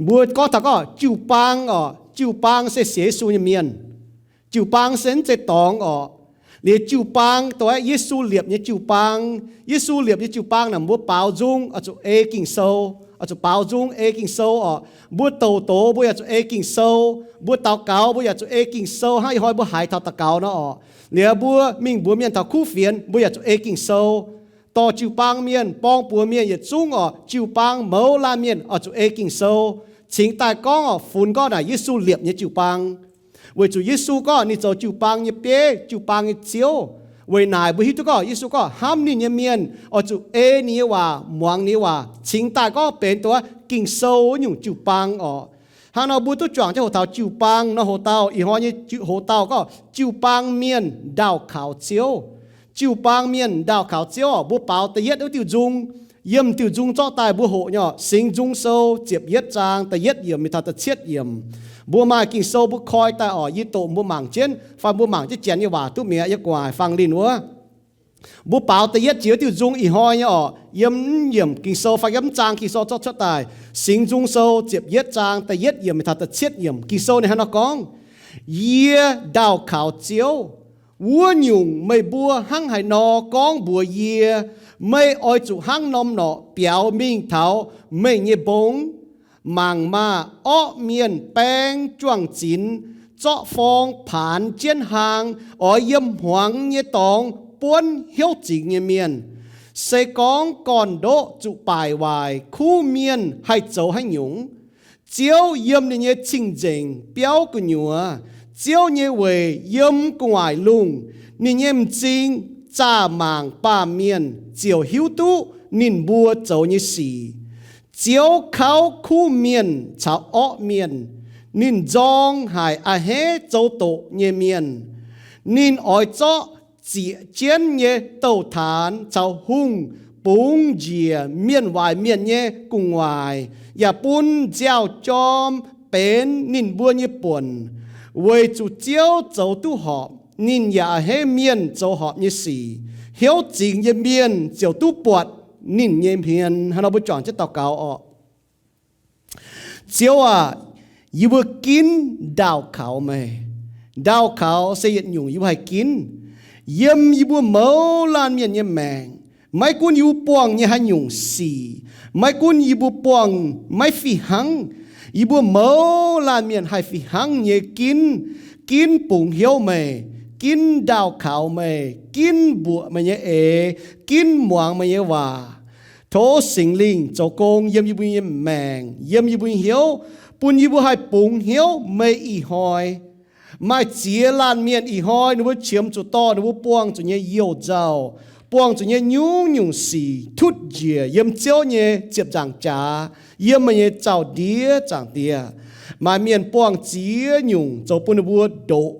Mbuo gorngv taux gorngv jiu-baang orqc, jiu-baang se sienx Yesu nyei mienh. Jiu-baang se mv zeiz dorngx orqc. Liuz jiu-baang dongh Yesu liepc nyei jiu-baang. Yesu liepc nyei jiu-baang naaic mbuo baaux nzung oix zuqc ei Ging-Sou, oix zuqc baaux nzung ei Ging-Sou orqc. Mbuo douc doz mbuo yaac zuqc ei Ging-Sou. Mbuo daux gaux mbuo yaac zuqc ei Ging-Sou. Hnangv ih hnoi mbuo haiz taux daux gaux nor orqc, liuz mbuo mingh mbuox mienh taux kuv fienx mbuo yaac zuqc ei Ging-Sou. Dorh jiu-baang mienh, borng-buoz mienh yietc zungv orqc, jiu-baang mouz laanh mienh oix zuqc ei Ging-Sou. Cingx daaih gorngv orqc, funx gorngv naaic Yesu liepc nyei jiu-baang. Weic zuqc Yesu gorngv ninh zoux jiu-baang nyei bieiv, jiu-baang nyei Ziouv. Weic naaic mbuo hiuv duqv gorngv Yesu gorngv hnamv ninh nyei mienh oix zuqc ei ninh nyei waac, muangx ninh nyei waac, cingx daaih gorngv benx dongh Ging-Sou wuov nyungc jiu-baang orqc. Hnangv nor mbuo duqv juangc jienv hoc taux jiu-baang nor, hoc dauh ih hnoi nyei hoc dauh gorngv jiu-baang mienh ndaauh kaux Ziouv. Jiu-baang mienh ndaauh kaux Ziouv orqc, mbuo baaux da'yietv wuov diuh nzung. Yiem diuh nzung zorqv daaih mbuo hoqc nyei orqc, Singx Nzung Sou ziepc yietv zaang da'yietv yiemc mingh taux da'cietv yiemc. Mbuo maaih Ging-Sou mbuo koi daaih orqc, yie doqc mbuo mangc jienv fai mbuo mangc jienv Janx nyei waac duqv mi'aqv. Yie guangc fangx linh wuov. Mbuo baaux da'yietv jiex wuov diuh nzung ih hnoi nyei orqc, yiem mv yiemc Ging-Sou fai yiem mv zaang Ging-Sou zorqv cuotv daaih, Singx Nzung Sou ziepc yietv zaang da'yietv yiemc mingh taux da'cietv yiemc. Ging-Sou ninh hnangv nor gorngv, Yie ndaauh kaux Ziouv, wuov nyungc meih mbuo hnangv haaix nor gorngv mbuox yie, meih oix zuqc hnangv norm norqc biaux mingh taux meih nyei mbong, mangc maah! Orqv mienh baeng juang-zinx, zorqv forng paanx jienv hlang, oix yiem hmuangx nyei dorngx buonv hnyouv zingx nyei mienh. Se gorngv gorn-ndoqv zuqc baaic waaic, kuv mienh haih zoux haaix nyungc? Ziouv yiem ninh nyei cing-nzengc biauv gu'nyuoz. Ziouv nyei weic yiem gu'nguaaic lungh. Ninh nyei m'zing zaah mangc baamh mienh ziouc hiuv duqv ninh mbuo zoux nyei sic. Ziouv kauv kuv mienh caux orqv mienh. Ninh nzorng haic a'hneiv zoux doqc nyei mienh. Ninh oix zorqv zieqc jienv nyei douh taanx caux hungh bungx njiec mienh waaic mienh nyei gu'nguaaic, yaac bun nziaaux-jorm benx ninh mbuo nyei buonc. Weic zuqc Ziouv zoux duqv horpc, ninh yaac a'hneiv mienh zoux horpc nyei sic. Hnyouv zingx nyei mienh ziouc duqv buatc ninh nyei hmien. Hnangv nor mbuo juangc jienv daux gaux orqc. Ziouv aac, yie mbuo ginv ndaauh kaux meih. Ndaauh kaux se yietc nyungc yie mbuo haih ginv. Yiem yie mbuo mouz laanh mienh nyei maengc, maiv gunv yie mbuo buangh nyei haaix nyungc sic, maiv gunv yie mbuo buangh maiv fih hnangv, yie mbuo mouz laanh mienh haih fih hnangv nyei ginv, ginv bungx hnyouv meih, ginv ndaauh kaux meih, ginv mbuoqc meih nyei eix, ginv muangx meih nyei waac. Tov Singx Lingh zoux gong yiem yie mbuo nyei maengc, yiem yie mbuo nyei hnyouv, bun yie mbuo haih bungx hnyouv meih ih hnoi. Maaih ziex laanh mienh ih hnoi ninh mbuo qiemx zuqc dorh ninh mbuo buangh zuqc nyei youh nzauh, buangh zuqc nyei nyungc nyungc sic tutv njiec yiem Ziouv nyei ziepc nzaangc jaax, yiem meih nyei zaux-ndiev, Zaangc Diex. Maaih mienh buangh ziex nyungc zoux bun ninh mbuo ndoqc,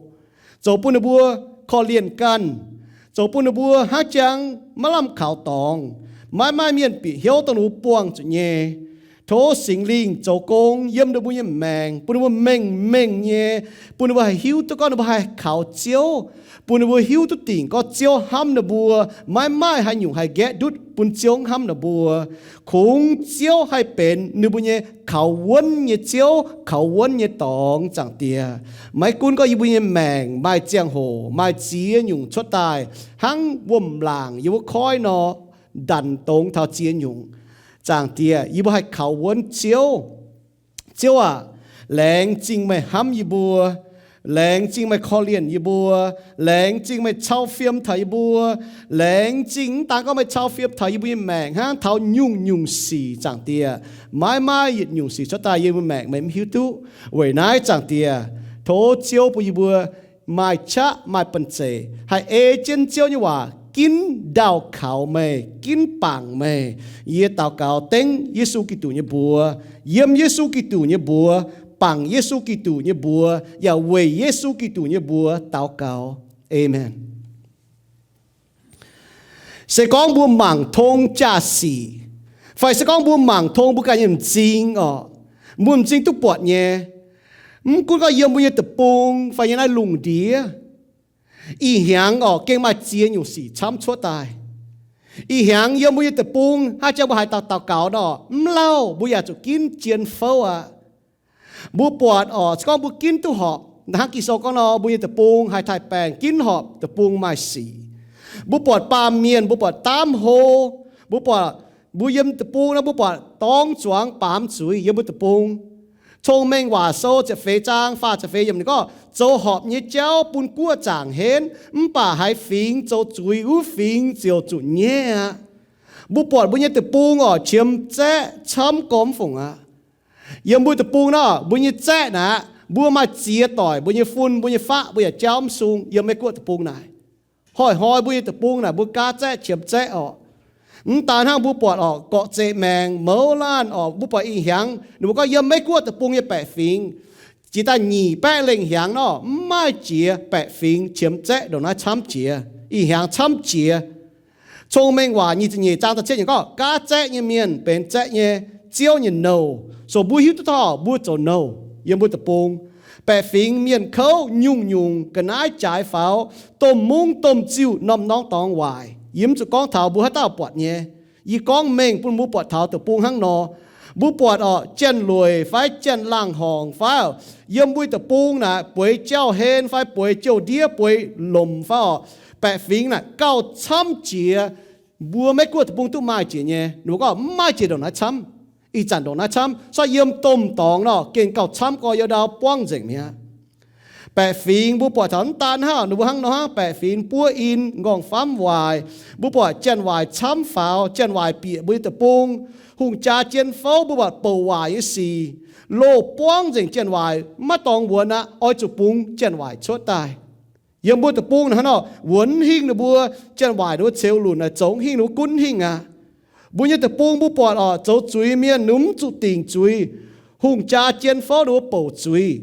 zoux bun ninh mbuo korv-lienh ganh, zoux bun ninh mbuo hnangv jangx maiv lamh kaux dorngx, maiv maaih mienh bieqc hnyouv dongh ninh mbuo buangh zuqc nyei. Tov Singx Lingh zoux gong yiem ninh mbuo nyei maengc, bun ninh mbuo mengh mengh nyei, bun ninh mbuo haih hiuv duqv gorngv ninh mbuo haih kaux Ziouv, bun ninh mbuo hiuv duqv dingc gorngv Ziouv hnamv ninh mbuo, maiv maaih haaix nyungc haih nqaeqv ndutv bun Ziouv hnamv ninh mbuo. Kungx Ziouv haih benx ninh mbuo nyei kaux wuonv nyei Ziouv, kaux wuonv nyei dorngx, Zaangc Diex. Maiv gunv gorngv yie mbuo nyei maengc maaih ziangh hoc maaih ziex nyungc cuotv daaih hnangv wuom-laangc yiem wuov koiv nor, ndanc dongz taux ziex nyungc. Zaangc Diex, yie mbuo haih kaux wuonv Ziouv. Ziouv aac, laengz zingh meih hnamv yie mbuo. Laengz zingh meih korv-lienh yie mbuo. Laengz zingh meih cau fiem taux yie mbuo. Laengz zingh mv daan gorngv meih cau fiem taux yie mbuo nyei maengc hnangv taux nyungc-nyungc sic, Zaangc Diex. Maiv maaih yietc nyungc sic cuotv daaih yie mbuo maengc meih mv hiuv duqv. Weic naaiv, Zaangc Diex, tov Ziouv bun yie mbuo maaih qaqv maaih banh zeic haih ei jienv Ziouv nyei waac, ginv ndaauh kaux meih, ginv bangc meih. Yie daux gaux dengv Yesu Giduc nyei mbuox, yiem Yesu Giduc nyei mbuox, bangc Yesu Giduc nyei mbuox, yaac weic Yesu Giduc nyei mbuox daux gaux. Aamen. Se gorngv mbuo mangc tong jaa-sic, fai se gorngv mbuo mangc tong mbuo ganh nyei m'zing orqc, mbuo m'zing duqv buatc nyei. Mv gunv gorngv yiem mbuo nyei deic-bung fai yiem naaiv lungh ndiev, ih hnyangx orqc, gengh maaih ziex nyungc sic camv cuotv daaih. Ih hnyangx yiem mbuo nyei deic-bung, hnangv jang mbuo haiz daux, daux gaux nor, mv lauh mbuo yaac zuqc ginv jien fouv aqv. Mbuo buatc orqc, se gorngv mbuo ginv duqv horpc, hnangv Ging-Sou gorngv nor, mbuo nyei deic-bung haih taaih baengh ginv horpc, deic-bung maaih sic. Mbuo buatc baamh mienh, mbuo buatc daamv hlo, mbuo buatc, mbuo yiem deic-bung nor, mbuo buatc dorng zuangx baamz zuiz yiem mbuo deic-bung. Cong-Mengh Waac Sou ziepc feix zaang faah ziepc feix yiemc ninh gorngv, zoux horpc nyei jauv bun guoqv zaangc henv, mv baac haiz fingx zoux zuiz, wuov fingx ziouc zuqc nyaiv aqv. Mbuo buatc mbuo nyei deic-bung orqc, qiemx zaeqv camv gormx fungc aqv. Yiem mbuo deic-bung nor, mbuo nyei zaeqv naaic, mbuo maaih ziex doic, mbuo nyei fun, mbuo nyei faqv, mbuo yaac jauv mv sung. Yiem Meiv-Guoqv deic-bung naaic, hnoi-hnoi mbuo nyei deic-bung naaic mbuo gaav zaeqv qiemx zaeqv orqc. Mv daan hnangv mbuo buatc orqc, gorqv-zeqc maengx mouz laanh orqc, mbuo buatc ih hnyangx ninh mbuo gorngv yiem Meiv-Guoqv deic-bung nyei baeqc fingx, jiex daaih nyic baeqv lengh hnyangx nor, mv maaih jiex baeqc fingx qiemx zaeqv ndongc naaiv camv jiex. Ih hnyangx camv jiex. Cong-Mengh Waac nyic ziepc nyeic zaang da'cietv nyei gorngv, gaav zaeqv nyei mienh benx zaeqv nyei Ziouv nyei nouh. So mbuo hiuv duqv taux mbuo zoux nouh yiem mbuo deic-bung. Baeqc fingx mienh kouv nyungc-nyungc, ga'naaiv jaaix faaux, domh mungv domh ziuh, norm-norm dorngx waaic. Yie mv zuqc gorngv taux mbuo haaix dauh buatc nyei. Yie gorngv mengh bun mbuo buatc taux deic-bung hnangv nor. Mbuo buatc orqc, janx-lueic fai janx-laangh horngc fai yiem mbuo deic-bung naaic bueix jauv-hlen fai bueix jouh ndiev, bueix lomc fai orqc, baeqc fingx naaic gauh camv jiex. Mbuo Meiv-Guoqv deic-bung duqv maaih jiex nyei, ninh mbuo gorngv mv maaih jiex ndongc naaiv camv. Ih zanc ndongc naaiv camv, so yiem domh dorngx nor gengh gauh camv gorx, youz ndau buangv nzengc mi'aqv. Baeqc fingx mbuo buatc taux mv daan hnangv, ninh mbuo hnangv nor hnangv, baeqc fingx buov in, nqorngv-famv waaic. Mbuo buatc janx-waaic camv faaux, janx-waaic bieqc mbuo nyei deic-bung. Hungh jaa jien fouv mbuo buatc bouc waaic nyei sic, loz buangv nzengc janx-waaic, maiv dorngx wuonx aqv, oix zuqc bungx janx-waaic cuotv daaih. Yiem mbuo deic-bung naaic hnangv nor, wuonx hingh ninh mbuo, janx-waaic ninh mbuo ceux lunc naaic zoux hingh ninh mbuo gunv hingh aqv. Mbuo nyei deic-bung mbuo buatc orqc, zoux zuiz mienh ninh mv zuqc dingc zuiz. Hungh jaa jien fouv ninh mbuo bouc zuiz,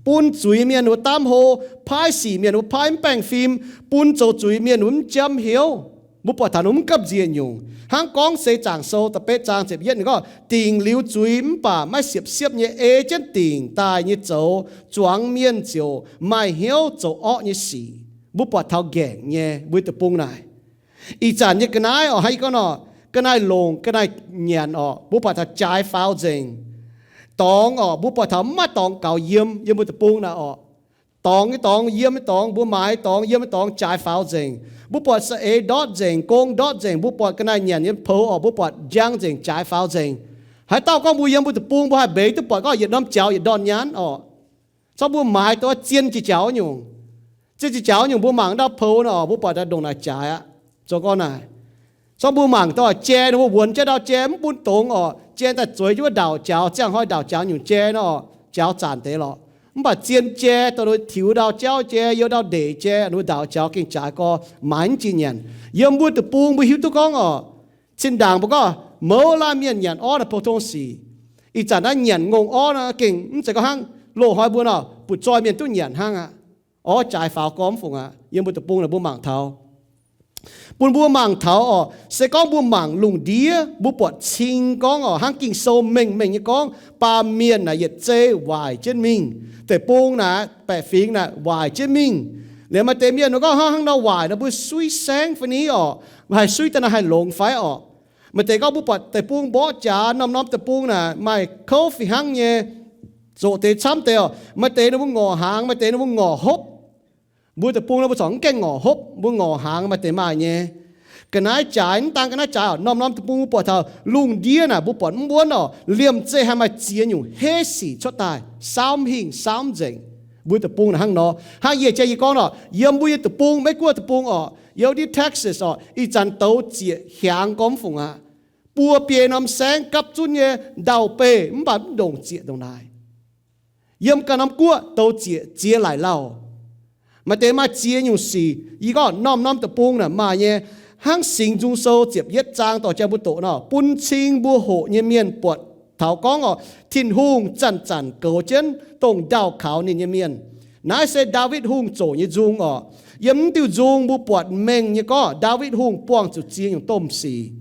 bun zuiz mienh ninh mbuo daamv hlo, paaiv sic mienh ninh mbuo paaiv mv baengh fim, bun zoux zuiz mienh ninh mbuo mv jiem hnyouv. Mbuo buatc taux ninh mbuo mv gamh nziex nyungc. Hnangv Gorngv Seix Zaangc Sou da'betv zaang ziepc yietv ninh gorngv, dingc liuz zuiz mv baac maiv siepv-siepv nyei ei jienv dingc daaih nyei zoux, zuangx mienh ziouc maaih hnyouv zoux orqv nyei sic. Mbuo buatc taux ngaengc nyei mbuo deic-bung naaic. Ih zanc nyei ga'naaiv orqc, hnangv yie gorngv nor, ga'naaiv longc, ga'naaiv nyanc orqc, mbuo buatc taux jaaix faaux nzengc. Dorngx orqc, mbuo buatc taux mv maaih dorngx gaux yiem, yiem mbuo deic-bung naaic orqc. Dorngx nyei dorngx, yiem nyei dorngx, mbuo maaiz dorngx, yiem nyei dorngx jaaix faaux nzengc. Mbuo buatc saeng-eix ndortv nzengc, gong ndortv nzengc, mbuo buatc ga'naaiv nyanc nyei poux orqc, mbuo buatc njang nzengc, jaaix faaux nzengc. Haaix dauh gorngv mbuo yiem mbuo deic-bung, mbuo haih mbeix duqv buatc gorngv yietc norm jaux yietc ndorn nyanv orqc. Cov mbuo maaiz doqc zien jiex jaux nyungc, zien jiex jaux nyungc mbuo mangc ndau poux nor, mbuo buatc ndongc naaic jaaix aqv. Zoux gorngv naaic, cov mbuo mangc doqc jai nor, mbuo wuonx jienv ndau jai mv bun dongz orqc, jai daaih zueiz jienv wuov ndaauc jaux, ziangh hnoi ndaauc jaux nyungc jai nor, jaux zanc deix lorqc. Mv baac zien jai dongh tiux ndau jauv jai, youz ndau ndeic jai, ninh mbuo ndaauc jaux gengh jaaix gorx, maaiz mv jiex nyanc. Yiem mbuo deic-bung mbuo hiuv duqv gorngv orqc, zinh ndaangc mbuo gorngv mouz laanh mienh nyanc orv naaiv pou-tong sic. Ih zanc naaiv nyanc ngongh orv naaiv gengh mv zeiz gorngv hnangv loz-hnoi mbuo nor butv-zoih mienh duqv nyanc hnangv aqv. Orv jaaix faaux gorx mv fungc aqv. Yiem mbuo deic-bung naaic mbuo mangc taux, bun mbuo mangc taux orqc, se gorngv mbuo mangc lungh ndiev mbuo buatc cing gorngv orqc, hnangv Ging-Sou mengh mengh nyei gorngv, baamh mienh naaic yietc zei waaic jienv mingh. Deic-bung naaic, baeqc fingx naaic waaic jienv mingh. Liuz maaih deix mienh gorngv, hnangv hnangv nor waaic nor mbuo suiv saengv fai ni orqc, haih suiv daaih naaiv haih longx fai orqc. Maaih deix gorngv mbuo buatc deic-bung mborqv jaax, norm-norm deic-bung naaic maaih kouv fih hnangv nyei, zoqc deix camv deix orqc. Maaih deix ninh mbuo ngorc hnaangx, maaih deix ninh mbuo ngorc hopv. Mbuo deic-bung nor mbuo corc mv gaengh ngorc hopv, mbuo ngorc hnaangx maaih deix maaih nyei. Ga'naaiv jaaix, mv daan ga'naaiv jaaix orqc, norm-norm deic-bung mbuo buatc taux lungh ndiev naaic mbuo buatc mv wuonv orqc, liemh zeih haih maaih ziex nyungc heiv sic cuotv daaih, saamv hingh saamv nzengc. Mbuo deic-bung naaic hnangv nor, hnangv yie jiex yie gorngv orqc, yiem mbuo nyei deic-bung, Meiv-Guoqv deic-bung orqc, yiem wuov diuh Texas orqc, ih zanc douz zieqc hiaangx gormx fungc aqv. Buo biei norm saengv gapv zunv nyei ndau-beih mv baac mv ndongc zieqc ndongc naaic. Yiem ganh norm guoqv douz zieqc ziex laaic lauh. Maaih deix maaih ziex nyungc sic, yie gorngv norm-norm deic-bung naaic maaih nyei. Hnangv Singx Nzung Sou ziepc yietv zaang dorh jaa mbuo doqc nor, bun cing mbuo hoqc nyei mienh buatc taux gorngv orqc, Tin-Hungh zanc-zanc goux jienv dongh ndaauh kaux ninh nyei mienh. Naaiv se Ndaawitv Hungh zoqc nyei nzung orqc. Yiem mv diuh nzung mbuo buatc mengh nyei gorngv Ndaawitv Hungh buangh zuqc ziex nyungc domh sic.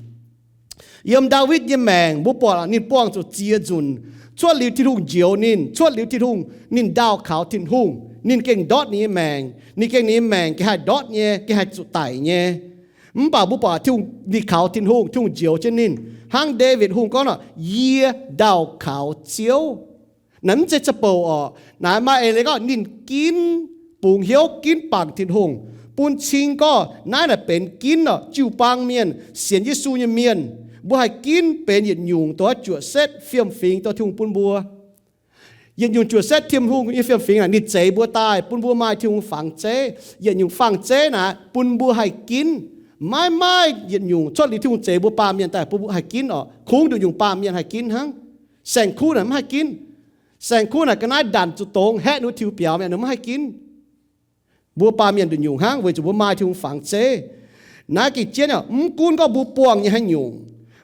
Yiem Ndaawitv nyei maengc mbuo buatc ninh buangh zuqc ziex nzunc. Cuotv liuz Tin-Hungh njoux ninh, cuotv liuz Tin-Hungh, ninh ndaauh kaux Tin-Hungh, ninh gengh ndortv ninh nyei maengc. Ninh gengh ninh nyei maengc gengh haih ndortv nyei, gengh haih zuqc daic nyei. Mv baac mbuo buatc Tin-Hungh, ninh kaux Tin-Hungh, Tin-Hungh njoux jienv ninh. Hnangv Ndaawitv Hungh gorngv nor, Yie ndaauh kaux Ziouv. Naaiv mv zeiz ca'bouc orqc. Naaiv maaih eix leiz gorngv ninh ginv bungx hnyouv, ginv bangc Tin-Hungh, bun cing gorngv naaiv naaic benx ginv orqc, jiu-baang mienh, sienx Yesu nyei mienh. Mbuo haih ginv benx yietc nyungc dongh juoqc setv fiem-fingx dongh Tin-Hungh bun mbuo. Yietc nyungc juoqc setv Tin-Hungh nyei fiem-fingx naaic ninh zeix mbuo daaih bun mbuo maaih Tin-Hungh fangx zeiv. Yietc nyungc fangx zeiv naaic bun mbuo haih ginv. Maiv maaih yietc nyungc cuotv liuz Tin-Hungh zeix mbuo baamh mienh daaih bun mbuo haih ginv orqc. Kungx nduqc nyungc baamh mienh haih ginv hnangv. Saeng-kuv naaic mv haih ginv. Saeng-kuv naaic ga'naaiv ndanc zuqc dongz haeqv ninh tiux biaux mi'aqv, ninh mv haih ginv. Mbuo baamh mienh nduqc nyungc hnangv weic zuqc mbuo maaih Tin-Hungh fangx zeiv. Naaiv gengh jienv, mv gunv gorngv mbuo buangh nyei haaix nyungc,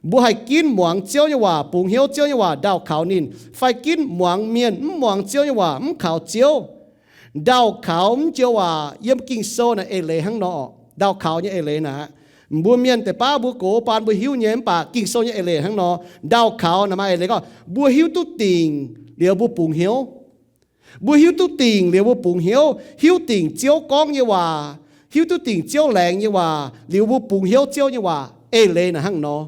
mbuo haih ginv muangx Ziouv nyei waac, bungx hnyouv Ziouv nyei waac, ndaauh kaux ninh, fai ginv muangx mienh, mv muangx Ziouv nyei waac, mv kaux Ziouv. Ndaauh kaux mv joux waac yiem Ging-Sou naaic eix leiz hnangv nor. Ndaauh kaux nyei eix leiz naaic, mbuo mienh deix baav mbuo gox baan mbuo hiuv nyei, mv baac Ging-Sou nyei eix leiz hnangv nor. Ndaauh kaux naaic maaih eix leiz gorngv mbuo hiuv duqv dingc liuz mbuo bungx hnyouv. Mbuo hiuv duqv dingc liuz mbuo bungx hnyouv, hiuv dingc Ziouv gorngv nyei waac, hiuv duqv dingc Ziouv laengz nyei waac liuz mbuo bungx hnyouv Ziouv nyei waac. Eix leiz naaic hnangv nor.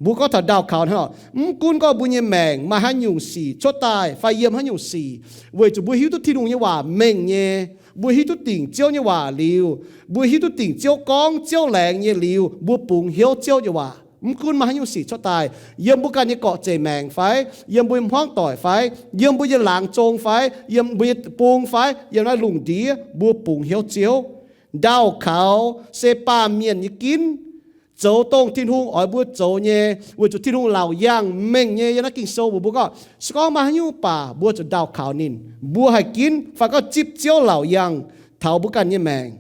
Mbuo gorngv taux ndaauh kaux hnangv nor, mv gunv gorngv mbuo nyei maengc maaih haaix nyungc sic cuotv daaih fai yiem haaix nyungc sic, weic zuqc mbuo hiuv duqv Tin-Hungh nyei waac mengh nyei, mbuo hiuv duqv dingc Ziouv nyei waac liuz, mbuo hiuv duqv dingc Ziouv gorngv, Ziouv laengz nyei liuz, mbuo bungx hnyouv Ziouv nyei waac. Mv gunv maaih haaix nyungc sic cuotv daaih, yiem mbuo ganh nyei gorqv-zeic maengc fai, yiem mbuo nyei hmuangv-doic fai, yiem mbuo nyei laangz zong fai, yiem mbuo nyei deic-bung fai, yiem naaiv lungh ndiev, mbuo bungx hnyouv Ziouv. Ndaauh kaux se baamh mienh nyei ginv, zoux dongh Tin-Hungh oix mbuo zoux nyei, weic zuqc Tin-Hungh laauc yangh mengh nyei. Yiem naaiv Ging-Sou mbuox mbuo gorngv, se gorngv maaih haaix nyungc baac mbuo zuqc ndaauh kaux ninh, mbuo haih ginv fai gorngv zipv Ziouv laauc yangh taux mbuo ganh nyei maengc.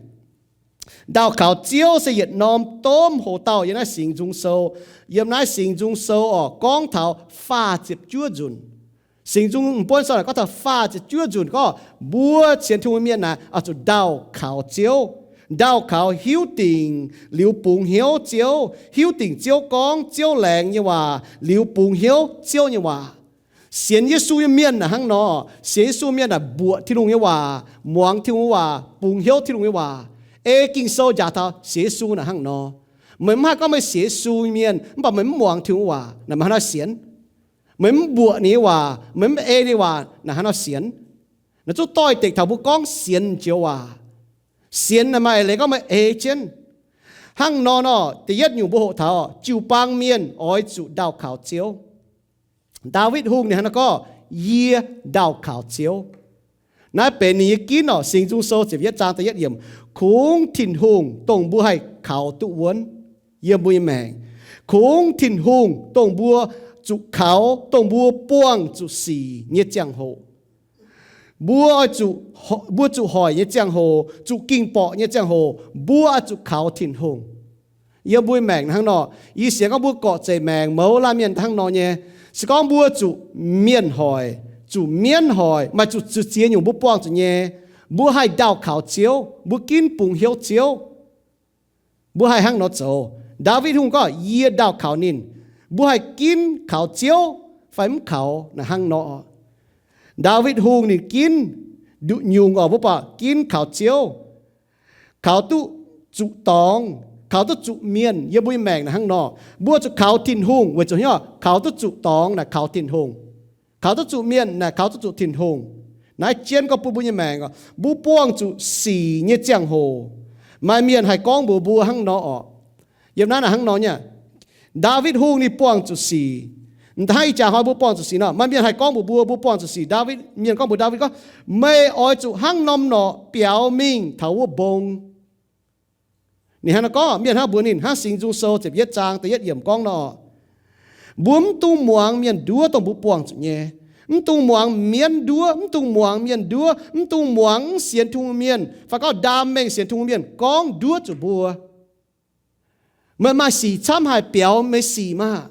Ndaauh kaux Ziouv se yietc norm domh hoc-dauh yiem naaiv Singx Nzung Sou. Yiem naaiv Singx Nzung Sou orqc, gorngv taux faah ziepc juov nzunc. Singx Nzung M'buonv Sou naaic gorngv taux faah ziepc juov nzunc gorngv mbuo sienx Tin-Hungh mienh naaic oix zuqc ndaauh kaux Ziouv. Ndaauh kaux hiuv dingc liuz bungx hnyouv Ziouv, hiuv dingc Ziouv gorngv, Ziouv laengz nyei waac liuz bungx hnyouv Ziouv nyei waac. Sienx Yesu nyei mienh naaic hnangv nor. Sienx Yesu mienh naaic mbuoqc Tin-Hungh nyei waac, muangx Tin-Hungh waac, bungx hnyouv Tin-Hungh nyei waac. Ei Ging-Sou njaaux taux sienx Yesu naaic hnangv nor. Meih mv haih gorngv meih sienx Yesu mienh mv baac meih mv muangx Tin-Hungh waac, naaic meih haaix nor sienx? Meih mv mbuoqc ninh nyei waac, meih mv ei ninh nyei waac, naaic haaix nor sienx? Naaic zungv doix-dekc taux mbuo gorngv sienx joux waac. Sienx naaic maaih eix leiz gorngv meih ei jienv. Hnangv nor nor, da'yietv nyungc mbuo hoqc taux jiu-baang mienh oix zuqc ndaauh kaux Ziouv. Ndaawitv Hungh ninh hnangv naaiv gorngv, yie ndaauh kaux Ziouv. Naaiv benx ninh nyei ginv orqc. Singx Nzung Sou ziepc yietv zaang da'yietv yiemc, kungx Tin-Hungh dongh mbuo haih kaux duqv wuonv yiem mbuo nyei maengc. Kungx Tin-Hungh dongh mbuo zuqc kaux, dongh mbuo buangh zuqc sic nyei ziangh hoc. Mbuo oix zuqc, mbuo zuqc hoic nyei ziangh hoc, zuqc ging-borqc nyei ziangh hoc, mbuo oix zuqc kaux Tin-Hungh. Yiem mbuo maengc hnangv nor, yie sienx gorngv mbuo gorqv-zeic maengc mouz laanh mienh hnangv nor nyei. Se gorngv mbuo zuqc mienh hoic, zuqc mienv hoic, maaih zuqc ziex nyungc mbuo buangh zuqc nyei, mbuo haih ndaauh kaux Ziouv, mbuo ginv bungx hnyouv Ziouv. Mbuo haih hnangv nor zoux. Ndaawitv Hungh gorngv, yie ndaauh kaux ninh. Mbuo haih ginv kaux Ziouv fai mv kaux naaic hnangv nor. Ndaawitv Hungh ninh ginv nduqc nyungc orqc, mbuo buatc ginv kaux Ziouv, kaux duqv zuqc dorngx, kaux duqv zuqc mienh. Yiem mbuo nyei maengc naaic hnangv nor, mbuo zuqc kaux Tin-Hungh weic zuqc hnyouv kaux duqv zuqc dorngx naaic kaux Tin-Hungh, kaux duqv zuqc mienh naaic kaux duqv zuqc Tin-Hungh. Naaiv jienv gorngv bun mbuo nyei maengc, mbuo buangh zuqc sic nyei ziangh hoc, maaih mienh haih gorngv mbuox mbuo hnangv nor orqc. Yiem naaiv naaic hnangv nor nyei, Ndaawitv Hungh ninh buangh zuqc sic. M'daaih hnangv ih jaax hnoi mbuo buangh zuqc sic nor, maaih mienh haih gorngv mbuox mbuo, mbuo buangh zuqc sic. Ndaawitv, mienh gorngv mbuox Ndaawitv gorngv, meih oix zuqc hnangv norm norqc biaux mingh taux wuov mbong. Ninh hnangv nor gorngv, mienh hnangv mbuox ninh, hnangv Singx Nzung Sou ziepc yietv zaang da'yietv yiemc gorngv nor, mbuo mv dungx muangx mienh nduov dongh mbuo buangh zuqc nyei. Mv dungx muangx mienv nduov, mv dungx muangx mienh nduov, mv dungx muangx mv sienx Tin-Hungh mienh fai gorngv ndaam mengh sienx Tin-Hungh mienh gorngv nduov zuqc mbuo, meih maaih sic camv haic, biaux meih sic maah.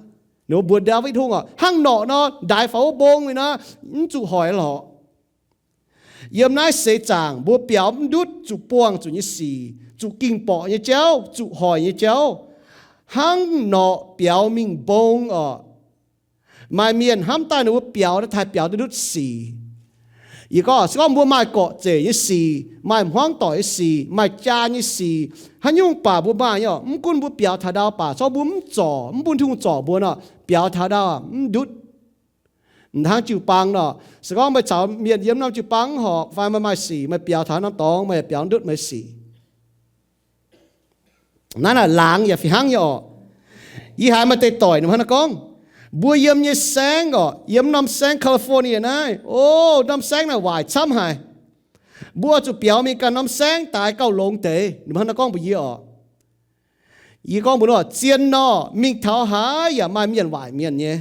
Ninh mbuox Ndaawitv Hungh orqc, hnangv norqc nor, ndaix faaux wuov mbong mingh nor, mv zuqc hoic lorqc. Yiem naaiv seix zaangc mbuo biaux mv ndutv zuqc buangh zuqc nyei sic, zuqc ging-borqc nyei jauv, zuqc hoic nyei jauv, hnangv norqc biaux mingh mbong orqc. Maaih mienh hnamv daaih ninh mbuo biaux taaih biaux ndutv sic. Yie gorngv, se gorngv mbuo maaih gorqv-zeic nyei sic, maaih hmuangv doic nyei sic, maaih jaa nyei sic, haaix nyungc baac mbuo maaih nyei orqc. Mv gunv mbuo biaux taux ndau baac, se gorngv mbuo mv zorc, mv bun Tin-Hungh zorc mbuo nor, biaux taux ndau mv ndutv. M'hnangv jiu-baang nor, se gorngv meih caux mienh yiem norm jiu-baang mv horpc fai meih maaih sic, meih biaux taux norm dorngx meih yaac biaux ndutv meih sic. Naaiv naaic laangz yaac fih hnangv nyei orqc. Yie haiz maaih deix doic ninh mbuo hnangv naaiv gorngv, mbuo yiem nyei saengv orqc, yiem norm saengv California naaiv, o, norm saengv naaic waaic camv haic. Mbuo zuqc biaux mingh ganh norm saengv daaix gauh longx deix. Ninh mbuo hnangv naaiv gorngv mbuox yie orqc. Yie gorngv mbuox ninh, zien nor, mingh taux haaix yaac maaih mienh waaic mienh nyei,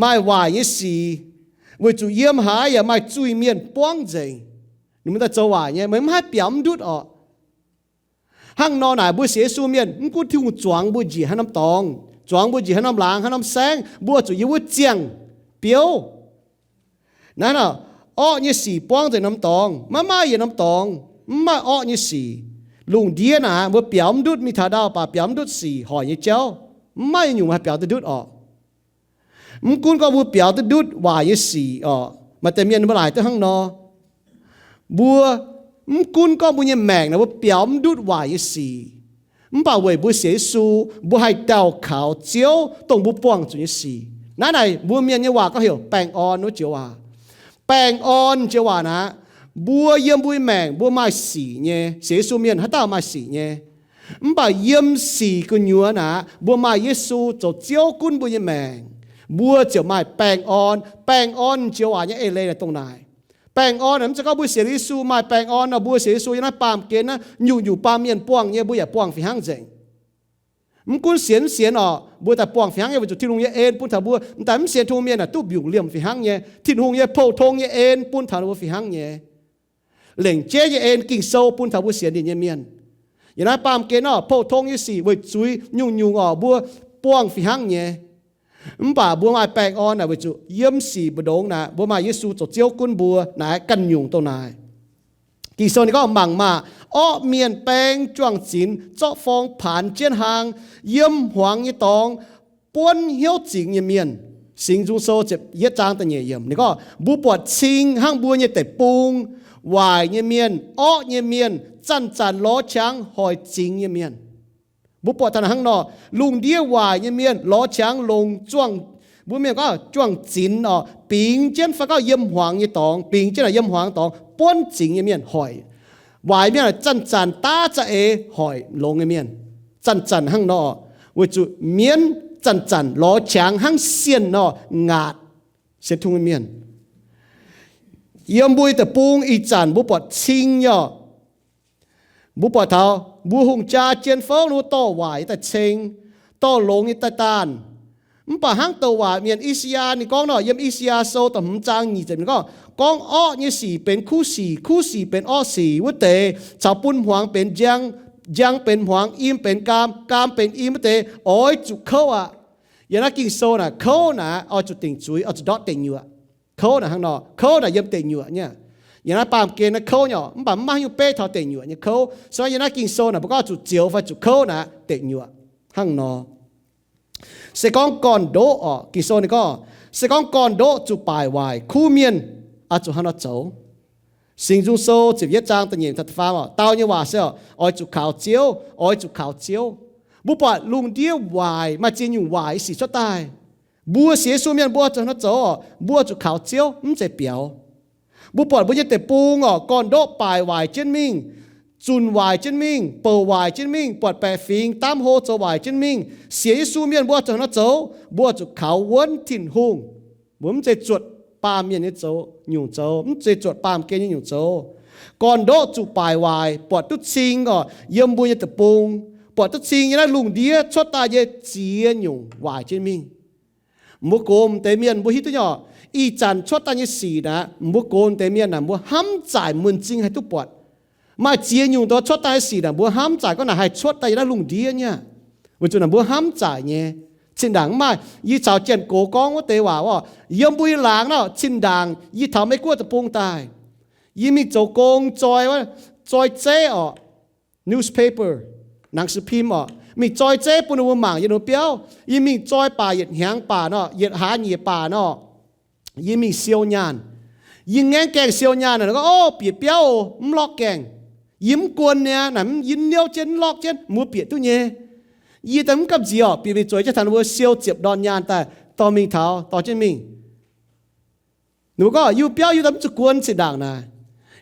maaih waaic nyei sic, weic zuqc yiem haaix yaac maaih zuiz-mienh buangv nzengc. Ninh mbuo daaih zoux waaic nyei, meih mv haih biaux mv ndutv orqc. Hnangv nor naaic, mbuo sienx Yesu mienh, mv gunv Tin-Hungh zuangx mbuo njiec haaix norm dorngx, zuangx mbuo njiec haaix norm laangz, haaix norm saengv, mbuo zuqc yiem wuov ziangh biouv. Naaiv nor, orqv nyei sic buangv nzengc norm dorngx, maiv maaih yietc norm dorngx mv maaih orqv nyei sic. Lungh ndiev naaic, mbuo biaux mv ndutv, mingh taux ndau baac biaux mv ndutv sic hoic nyei jauv, mv maaih yietc nyungc haih biaux duqv ndutv orqc. Mv gunv gorngv mbuo biaux duqv ndutv waaic nyei sic orqc, maaih deix mienh mbuo laaic duqv hnangv nor. Mbuo mv gunv gorngv mbuo nyei maengc naaic mbuo biaux mv ndutv waaic nyei sic, mv baac weic mbuo sienx Yesu, mbuo haih daux kaux Ziouv dongh mbuo buangh zuqc nyei sic. Naaiv naaic mbuo mienh nyei waac gorngv heuc baengh orn wuov joux waac. Baengh orn joux waac naaic, mbuo yiem mbuo nyei maengc mbuo maaih sic nyei. Sienx Yesu mienh haaix dauh maaih sic nyei. Mv baac yiem sic gu'nyuoz naaic, mbuo maaih Yesu zoux Ziouv gunv mbuo nyei maengc, mbuo ziouc maaih baengh orn. Baengh orn joux waac nyei eix leiz naaic dongh naaic. Baengh orn naaic mv zeiz gorngv mbuo sienx Yesu maaih baengh orn nor, mbuo sienx Yesu yiem naaiv baamh gen naaiv, nyungc-nyungc baamh mienh buangh nyei mbuo yaac buangh fih hnangv nzengc. Mv gunv sienx mv sienx orqc, mbuo daaih buangh fih hnangv nyei, weic zuqc Tin-Hungh nyei en bun taux mbuo. M'daaih mv sienx Tin-Hungh mienh naaic duqv mbiungc liemh fih hnangv nyei. Tin-Hungh nyei pou-tong nyei en bun taux ninh mbuo fih hnangv nyei. Lengc jeiv nyei en, Ging-Sou bun taux mbuo sienx ninh nyei mienh. Yiem naaiv baamh gen orqc, pou-tong nyei sic weic zuiz nyungc-nyungc orqc, mbuo buangh fih hnangv nyei. Mv baac mbuo maaih baengh orn naaic weic zuqc yiem sic mbu'ndongx naaic mbuo maaih Yesu zoux Ziouv gunv mbuo naaic ganh nyungc dongh naaic. Ging-Sou ninh gorngv, mangc maah! Orqv mienh baeng juang-zinx, zorqv forng paanx jienv hlang, yiem hmuangx nyei dorngx buonv hnyouv zingx nyei mienh. Singx Nzung Sou ziepc yietv zaang da'nyeic yiemc ninh gorngv, mbuo buatc cing hnangv mbuo nyei deic-bung, waaic nyei mienh, orqv nyei mienh, zanc-zanc lorz qangx hoic zingx nyei mienh. Mbuo buatc taux naaic hnangv nor, lungh ndiev waaic nyei mienh lorz qangx longc juang, mbuo mienh gorngv juang-zinx orqc, bingx jienv fai gorngv yiem hmuangx nyei dorngx, bingx jienv naaic yiem hmuangx dorngx buonv zingx nyei mienh hoic. Waaic mienh zanc-zanc daav za'eix hoic longx nyei mienh. Zanc-zanc hnangv nor, weic zuqc mienv zanc-zanc lorz qangx hnangv sienh nor ngaatc sienx Tin-Hungh nyei mienh. Yiem mbuo nyei deic-bung ih zanc mbuo buatc cing nyei orqc. Mbuo buatc taux mbuo hungh jaa jien fouv ninh mbuo dorh waaic nyei daaih ceng, dorh longx nyei daaih daanh. Mv baac hnangv douc waac mienh I^saa^yaa ninh gorngv nor, yiem I^saa^yaa Sou da'hmz zaang nyic ziepc ninh gorngv, gorngv orqv nyei sic benx kuv sic, kuv sic benx orqv sic wuov deix caux bun hmuangx benx njang, njang benx hmuangx, im benx gaam, gaam benx im wuov deix oix zuqc kouv aqv. Yiem naaiv Ging-Sou naaic kouv naaic oix zuqc dingc zuiz, oix zuqc ndortv deic nyuoqc. Kouv naaic hnangv nor, kouv naaic yiem deic nyuoqc nyei. Yiem naaiv baamh gen naaiv kouv nyei orqc, mv baac mv maaih haaix nyungc beiv taux deic nyuoqc nyei kouv. Se gorngv yiem naaiv Ging-Sou naaic mbuo gorngv zuqc zioux fai zuqc kouv naaic deic nyuoqc hnangv nor. Se gorngv gorn-ndoqv orqc, Ging-Sou ninh gorngv, se gorngv gorn-ndoqv zuqc baaic waaic, kuv mienh oix zuqc hnangv nor zoux. Singx Nzung Sou ziepc yietv zaang da'nyeic da'faam orqc, dau nyei waac se orqc, oix zuqc kaux Ziouv, oix zuqc kaux Ziouv. Mbuo buatc lungh ndiev waaic, maaih ziex nyungc waaic nyei sic cuotv daaih. Mbuo sienx Yesu mienh mbuo zuqc hnangv nor zoux orqc, mbuo zuqc kaux Ziouv, mv zeiz biaux. Mbuo buatc mbuo nyei deic-bung orqc, gorn-ndoqv baaic waaic jienv mingh, zunc waaic jienv mingh, bouc waaic jienv mingh, buatc baeqc fingx daamv hlo zoux waaic jienv mingh. Sienx Yesu mienh mbuo zuqc hnangv nor zoux, mbuo zuqc kaux wuonv Tin-Hungh. Mbuo mv zeiz zuotc baamh mienh nyei zoux nyungc zoux, mv zeiz zuotc baamh gen nyei nyungc zoux. Gorn-ndoqv zuqc baaic waaic, buatc duqv cing orqc, yiem mbuo nyei deic-bung, buatc duqv cing nyei naaiv lungh ndiev cuotv daaih nyei ziex nyungc waaic jienv mingh. Mbuo gox m'deix mienh mbuo hiuv duqv nyei orqc, ih zanc cuotv daaih nyei sic naaic, mbuo gox m'deix mienh naaic, mbuo hnamv zaaic muonc zing haih duqv buatc. Maaih ziex nyungc dongh cuotv daaih nyei sic naaic, mbuo hnamv zaaic gorngv naaic haih cuotv daaih yiem naaiv lungh ndiev nyei. Weic zuqc naaic mbuo hnamv zaaic nyei. Zinh ndaangc mv maaih, yie caux Janx-Gox gorngv wuov deix waac orqc, yiem mbuo nyei laangz nor, zinh ndaangc yie taux Meiv-Guoqv deic-bung daaih, yie mingh zoux gong zoi, zoi zeiv orqc, newspaper, หนังสือพิมพ์ orqc, mingh zoi zeiv bun ninh mbuo mangc yiem ninh mbuo biauv. Yie mingh zoi baac yietc hnyangx baac nor, yietc hlaax nyeic baac nor, yie mingh siou nyaanh. Yie ngaengv gaengh siou nyaanh naaic, gorngv, o, bieqc biauv oc, mv lorqc gaengh. Yie mv guon niaa, naaic mv yinv niouv jienv, mv lorqc jienv, mbuo bieqc duqv nyei. Yie daaih mv gamh nziex orqc, bieqc mingh zueiz jienv taux ninh mbuo siou ziepc ndorn nyaanh daaih, dorh mingh taux, dorh jienv mingh. Ninh mbuo gorngv, yie mbuo biauv yie mbuo daaih mv zuqc guon zinh ndaangc naaic.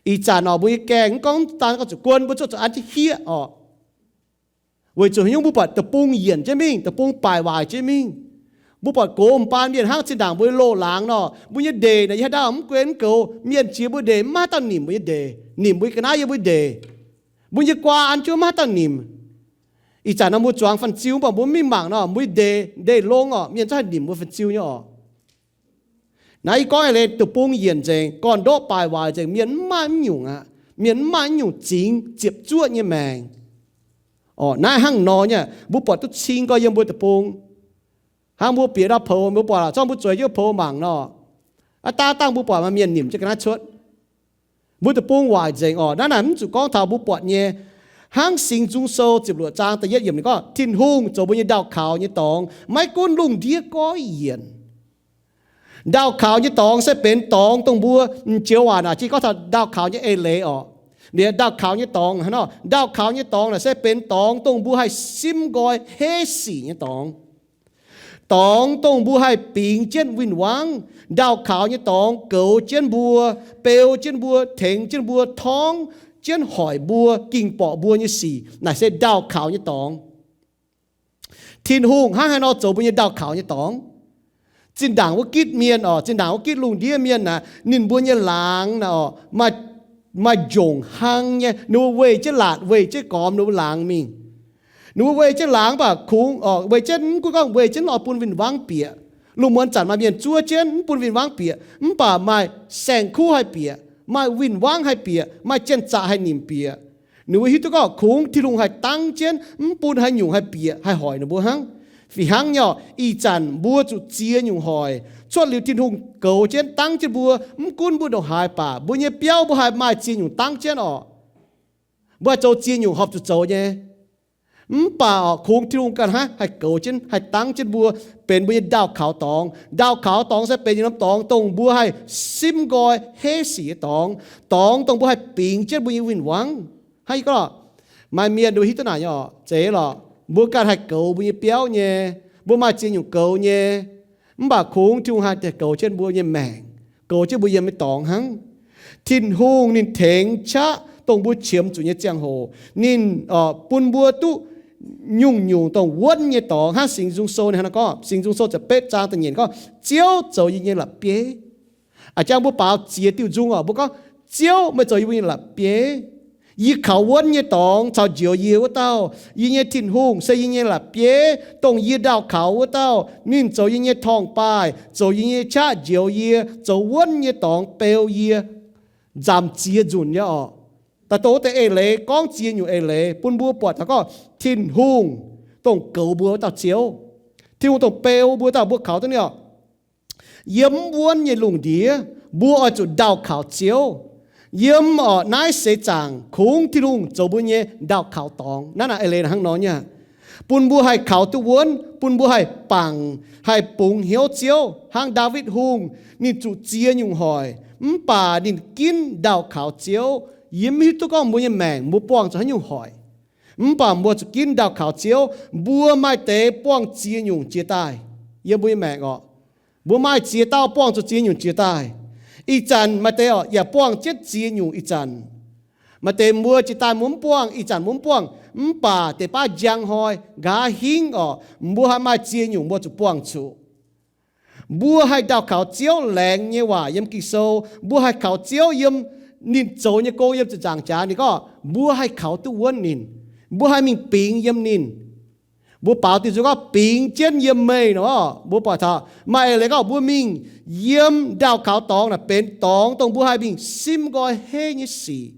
Ih zanc oc, mbuo nyei gaengh mv gorngv daan gorngv zuqc guon, mbuo zuqc zuqc an jienv hieqv oc. Weic zuqc haaix nyungc mbuo buatc deic-bung yienc jienv mingh, deic-bung baaic waaic jienv mingh. Mbuo buatc gox m'baan mienh hnangv zinh ndaangc mbuo nyei loz-laangz nor, mbuo nyei ndeic naaic yie haaix ndau mv gunv mv goux, mienh jiex mbuo ndeic mv maaih haaix dauh nimc mbuo nyei ndeic, nimc mbuo nyei ga'naaiv yiem mbuo ndeic. Mbuo nyei guaa an jienv mv maaih haaix dauh nimc. Ih zanc nor mbuo zuangx fan-ziu mv baac mbuo mv mingh mangc nor, mbuo nyei ndeic, ndeic longx oc, mienh zungv haih nimc mbuo fan-ziu nyei oc. Naaiv yie gorngv eix leiz deic-bung yienc nzengc, gorn-ndoqv baaic waaic nzengc, mienh mv maaih mv nyungc aqv. Mienh mv maaih mv nyungc zingx ziepc zuoqv nyei maengc. Orqc, naaiv hnangv nor nyei, mbuo buatc duqv cing gorx yiem mbuo deic-bung. Hnangv mbuo bieqc ndau poux, mbuo buatc zorqv mbuo zueiz jienv poux mangc nor, aav dangh dangh mbuo buatc maaih mienh nimc jienv ga'naaiv cuotv. Mbuo deic-bung waaic nzengc orqc. Naaiv naaic mv zuqc gorngv taux mbuo buatc nyei. Hnangv Singx Nzung Sou ziepc luoqc zaang da'yietv yiemc ninh gorngv, Tin-Hungh zoux mbuo nyei ndaauh kaux nyei dorngx, maiv gunv lungh ndiev goiv yienc. Ndaauh kaux nyei dorngx se benx dorngx dongh mbuo, m'joux waac naaic jiex gorngv taux ndaauh kaux nyei eix leiz orqc. Liuz ndaauh kaux nyei dorngx hnangv nor, ndaauh kaux nyei dorngx naaic se benx dorngx dongh mbuo haih simv nqoi heiv sic nyei dorngx. Dorngx dongh mbuo haih bingx jienv win-wangv. Ndaauh kaux nyei dorngx goux jienv mbuo, beu jienv mbuo, tengx jienv mbuo, torngv jienv hoic mbuo, ging borqc mbuo nyei sic, naaic se ndaauh kaux nyei dorngx. Tin-Hungh hnangv haaix nor zoux mbuo nyei ndaauh kaux nyei dorngx? Zinh ndaangc wuov gitv mienh orqc, zinh ndaangc wuov gitv lungh ndiev mienh naaic, ninh mbuo nyei laangz naaic orqc, maaih, maaih njongc hlang nyei. Ninh mbuo weih jienv laatc, weih jienv gormx ninh mbuo laangz mingh. Ninh mbuo weih jienv laangz mv baac kungx orqc, weih jienv, mv gunv gorngv weih jienv oix bun win-wangv bieqc. Lungh muonz zanc maaih mienh zuov jienv mv bun win-wangv bieqc, mv baac maaih saeng-kuv haih bieqc, maaih win-wangv haih bieqc, maaih janx-zaqc haih nimc bieqc. Ninh mbuo hiuv duqv gorngv kungx Tin-Hungh haih dangv jienv, mv bun haaix nyungc haih bieqc, haih hoic ninh mbuo hnangv. Fih hnangv nyei orqc, ih zanc mbuo zuqc ziex nyungc hoic. Cuotv liuz Tin-Hungh goux jienv, dangv jienv mbuo, mv gunv mbuo ndongc haaix baac, mbuo nyei biauv mbuo haih maaih ziex nyungc dangv jienv orqc. Mbuo haih zoux ziex nyungc horpc zuqc zoux nyei. Mv baac orqc, kungx Tin-Hungh ganh hnangv haih goux jienv, haih dangv jienv mbuo benx mbuo nyei ndaauh kaux dorngx. Ndaauh kaux dorngx se benx yietc norm dorngx dongh mbuo haih simv nqoi heiv sic nyei dorngx, dorngx dongh mbuo haih bingx jienv mbuo nyei win-wangv. Hnangv yie gorngv, maaih mienh nduov hiuv duqv naaic nyei orqc, zeiz lorqc, mbuo ganh haih goux mbuo nyei biauv nyei, mbuo maaih ziex nyungc goux nyei. Mv baac kungx Tin-Hungh haih goux jienv mbuo nyei maengc, goux jienv mbuo yiem nyei dorngx hnangv. Tin-Hungh ninh tengx qaqv dongh mbuo qiemx zuqc nyei ziangh hoc. Ninh bun mbuo duqv nyungc-nyungc dongh wuonv nyei dorngx. Hnangv Singx Nzung Sou ninh hnangv naaiv gorngv, Singx Nzung Sou ziepc betv zaang da'nyeic gorngv, Ziouv zoux yie nyei la'bieiv. A'jang mbuo baaux ziex diuh nzung oc, mbuo gorngv, Ziouv meih zoux yie mbuo nyei la'bieiv. Yie kaux wuonv nyei dorngx caux njoux yie wuov dauh. Yie nyei Tin-Hungh se yie nyei la'bieiv, dongh yie ndaauh kaux wuov dauh. Ninh zoux yie nyei torngv-baaih, zoux yie nyei qaqv njoux yie, zoux wuonv nyei dorngx beu yie. Nzamc ziex nzunc nyei orqc. Daaih dongh wuov deix eix leiz gorngv ziex nyungc eix leiz bun mbuo buatc taux gorngv Tin-Hungh dongh goux mbuo wuov dauh Ziouv. Tin-Hungh dongh beu mbuo dauh, mbuo kaux duqv ninh orqc. Yiem mv wuonv nyei lungh ndiev, mbuo oix zuqc ndaauh kaux Ziouv. Yiem orqc naaiv seix zaangc kungx Tin-Hungh zoux mbuo nyei ndaauh kaux dorngx. Naaiv naaic eix leiz hnangv nor nyei, bun mbuo haih kaux duqv wuonv, bun mbuo haih bangc, haih bungx hnyouv Ziouv. Hnangv Ndaawitv Hungh, ninh zuqc ziex nyungc hoic, mv baac ninh ginv ndaauh kaux Ziouv. Yie mv hiuv duqv gorngv mbuo nyei maengc mbuo buangh zuqc haaix nyungc hoic, mv baac mbuo zuqc ginv ndaauh kaux Ziouv. Mbuo maaih deix buangh ziex nyungc jiex daaih yiem mbuo nyei maengc orqc. Mbuo maaih ziex dauh buangh zuqc ziex nyungc jiex daaih. Ih zanc maaih deix orqc yaac buangh jienv ziex nyungc ih zanc. Maaih deix mbuo jiex daaih mbuo mv buangh, ih zanc mbuo mv buangh, mv baac deix baav njang hnoi nqa'haav hingv orqc, mbuo haih maaih ziex nyungc mbuo zuqc buangh zuqc. Mbuo haih ndaauh kaux Ziouv. Laengz nyei waac yiem Ging-Sou, mbuo haih kaux Ziouv yiem ninh zoux nyei gong yiem ziepc nzaangc jaax. Ninh gorngv mbuo haih kaux duqv wuonv ninh, mbuo haih mingh bingx yiem ninh. Mbuo baaux diuh nzung gorngv bingx jienv yiem meih nor. Mbuo buatc taux maaih eix leiz gorngv mbuo mingh yiem ndaauh kaux dorngx naaic benx dorngx dongh mbuo haih mingh simv nqoi heiv nyei sic.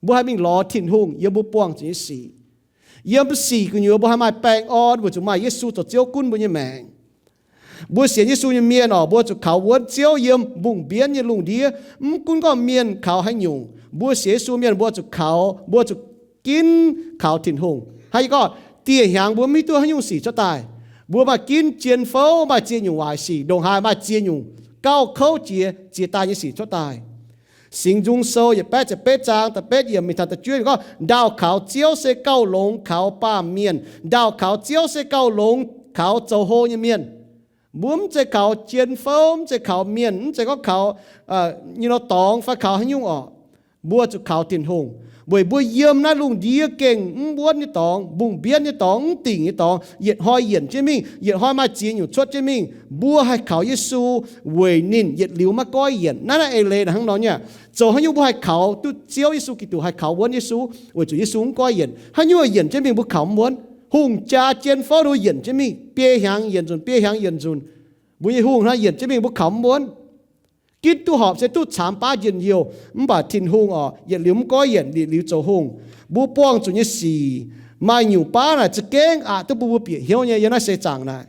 Mbuo haih mingh lorz Tin-Hungh yiem mbuo buangh zuqc nyei sic. Yiem sic gu'nyuoz mbuo haih maaih baengh orn weic zuqc maaih Yesu zoux Ziouv gunv mbuo nyei maengc. Mbuo sienx Yesu nyei mienh orqc, mbuo zuqc kaux wuonv Ziouv yiem mbungh mbienv nyei lungh ndiev. Mv gunv gorngv mienh kaux haaix nyungc, mbuo sienx Yesu mienh mbuo zuqc kaux, mbuo zuqc ginv kaux Tin-Hungh. Hnangv yie gorngv, dieh hnyangx mbuo mv hiuv duqv haaix nyungc sic cuotv daaih. Mbuo maaih ginv jien fouv, maaih ziex nyungc waaic sic, ndongc haaix maaih ziex nyungc gauh kouv jiex, jiex daaih nyei sic cuotv daaih. Singx Nzung Sou yietc baeqv ziepc betv zaang da'betv yiemc mingh taux da'juov gorngv, ndaauh kaux Ziouv se gauh longx kaux baamh mienh. Ndaauh kaux Ziouv se gauh longx kaux zoux hlo nyei mienh. Mbuo mv zeiz kaux jien fouv, mv zeiz kaux mienh, mv zeiz gorngv kaux nyei nor dorngx fai kaux haaix nyungc orqc. Mbuo zuqc kaux Tin-Hungh, weic mbuo yiem naaiv lungh ndiev gengh mv wuonv nyei dorngx, mbungh mbienv nyei dorngx, mv dingc nyei dorngx, yietc hnoi yienc jienv mingh, yietc hnoi maaih ziex nyungc cuotv jienv mingh, mbuo haih kaux Yesu weic ninh yietc liuz maiv goiv yienc. Naaiv naaiv eix leiz naaic hnangv nor nyei. Zoux haaix nyungc mbuo haih kaux duqv Ziouv Yesu Giduc, haih kaux wuonv Yesu, weic zuqc Yesu mv goiv yienc. Haaix nyungc yienc jienv mingh mbuo kaux mv wuonv. Hungh jaa jien fouv nor yienc jienv mingh, biei hnyangx yienc nzunc, biei hnyangx yienc nzunc. Mbuo nyei hungh hnangv yienc jienv mingh mbuo kaux mv wuonv. Ginv duqv horpc se duqv caamx baav njien-youh, mv baac Tin-Hungh orqc, yietc liuz mv goiv yienc, yietc liuz zoux hungh. Mbuo buangh zuqc nyei sic, maaih nyungc baav naaic za'gengh aqc duqv bun mbuo bieqc hnyouv nyei yiem naaiv seix zaangc naaic.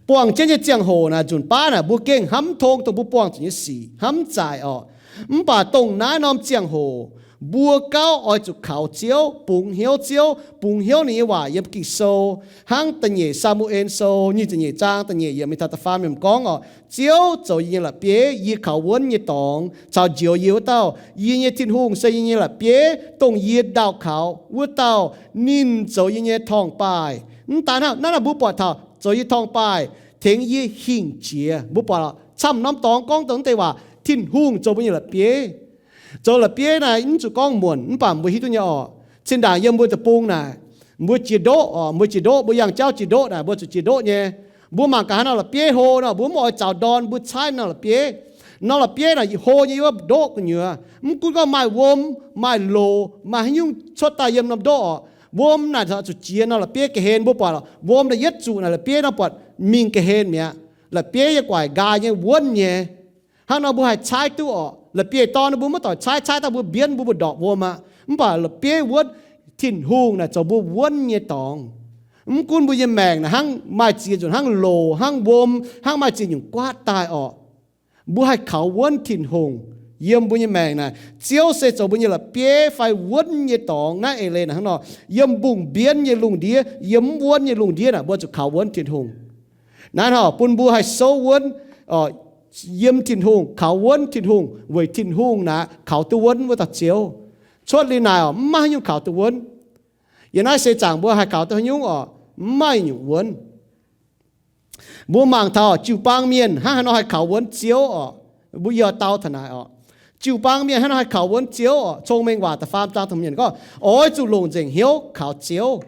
Buangh jienv nyei ziangh hoc naaic, nzunc baav naaic mbuo gengh hnamv mv tong dongh mbuo buangh zuqc nyei sic, hnamv mv zaic orqc. Mv baac dongh naaiv norm ziangh hoc, mbuo gauh oix zuqc kaux Ziouv, bungx hnyouv Ziouv, bungx hnyouv ninh nyei waac yiem Ging-Sou, hnangv da'nyeic Saa^mu^en Sou nyic ziepc nyeic zaang da'nyeic yiemc mingh taux da'faam yiemc gorngv orqc, Ziouv zoux yie nyei la'bieiv, yie kaux wuonv nyei dorngx, caux njoux yie wuov dauh. Yie nyei Tin-Hungh se yie nyei la'bieiv, dongh yie ndaauh kaux wuov dauh, ninh zoux yie nyei torngv-baaih. Mv daan hnangv, naaiv naaic mbuo buatc taux zoux yie torngv-baaih, tengx yie hingh jiex. Mbuo buatc camv norm dorngx gorngv dongh deix waac, Tin-Hungh zoux mbuo nyei la'bieiv. Zoux la'bieiv naaic mv zuqc gorngv muonc, mv baac mbuo hiuv duqv nyei orqc. Zinh ndaangc yiem mbuo deic-bung naaic, mbuo jiex ndoqv orqc, mbuo jiex ndoqv, mbuo yangh jauv jiex ndoqv naaic, mbuo zuqc jiex ndoqv nyei. Mbuo mangc gaax haaix norm la'bieiv hlo nor, mbuo mv oix zaux ndorn, mbuo caaiv norm la'bieiv. Norm la'bieiv naaic hlo nyei wuov ndoqv gu'nyuoz. Mv gunv gorngv maaih wuom, maaih loz, maaih haaix nyungc cuotv daaih yiem norm ndoqv orqc, wuom naaic zuqc jiex norm la'bieiv ga'hlen. Mbuo buatc wuom naaic yietv zuqc naaic la'bieiv nor buatc mingh ga'hlen mi'aqv. La'bieiv nyei guaic nqaai nyei, wuonv nyei. Hnangv nor mbuo haih caaiv duqv orqc. La'bieiv-dorn mbuo maiv doic caaiv, caaiv daaih mbuo mbienv, mbuo mbu'ndorpc wuom aqv. Mv baac la'bieiv wuonv, Tin-Hungh naaic zoux mbuo wuonv nyei dorngx. Mv gunv mbuo nyei maengc naaic hnangv maaih ziex nzunc hnangv loz, hnangv wuom, hnangv maaih ziex nyungc guaatv daaih orqc, mbuo haih kaux wuonv Tin-Hungh yiem mbuo nyei maengc naaic. Ziouv se zoux mbuo nyei la'bieiv fai wuonv nyei dorngx. Naaiv eix leiz naaic hnangv nor, yiem mbungh mbienv nyei lungh ndiev, yiem mv wuonv nyei lungh ndiev naaic, mbuo zuqc kaux wuonv Tin-Hungh. Naaiv hnangv bun mbuo haih souv wuonv yiem Tin-Hungh, kaux wuonv Tin-Hungh, weic Tin-Hungh naaic kaux duqv wuonv wuov dauh Ziouv. Cuotv liuz naaic orqc, mv maaih haaix nyungc kaux duqv wuonv. Yiem naaiv seix zaangc mbuo haih kaux duqv haaix nyungc orqc? Mv maaih nyungc wuonv. Mbuo mangc taux jiu-baang mienh hnangv haaix nor haih kaux wuonv Ziouv orqc? Mbuo yie dau taux naaic orqc. Jiu-baang mienh hnangv haaix nor haih kaux wuonv Ziouv orqc? Cong-Mengh Waac da'faam zaang da'hmz yiemc gorngv, Oix zuqc longc nzengc hnyouv kaux Ziouv.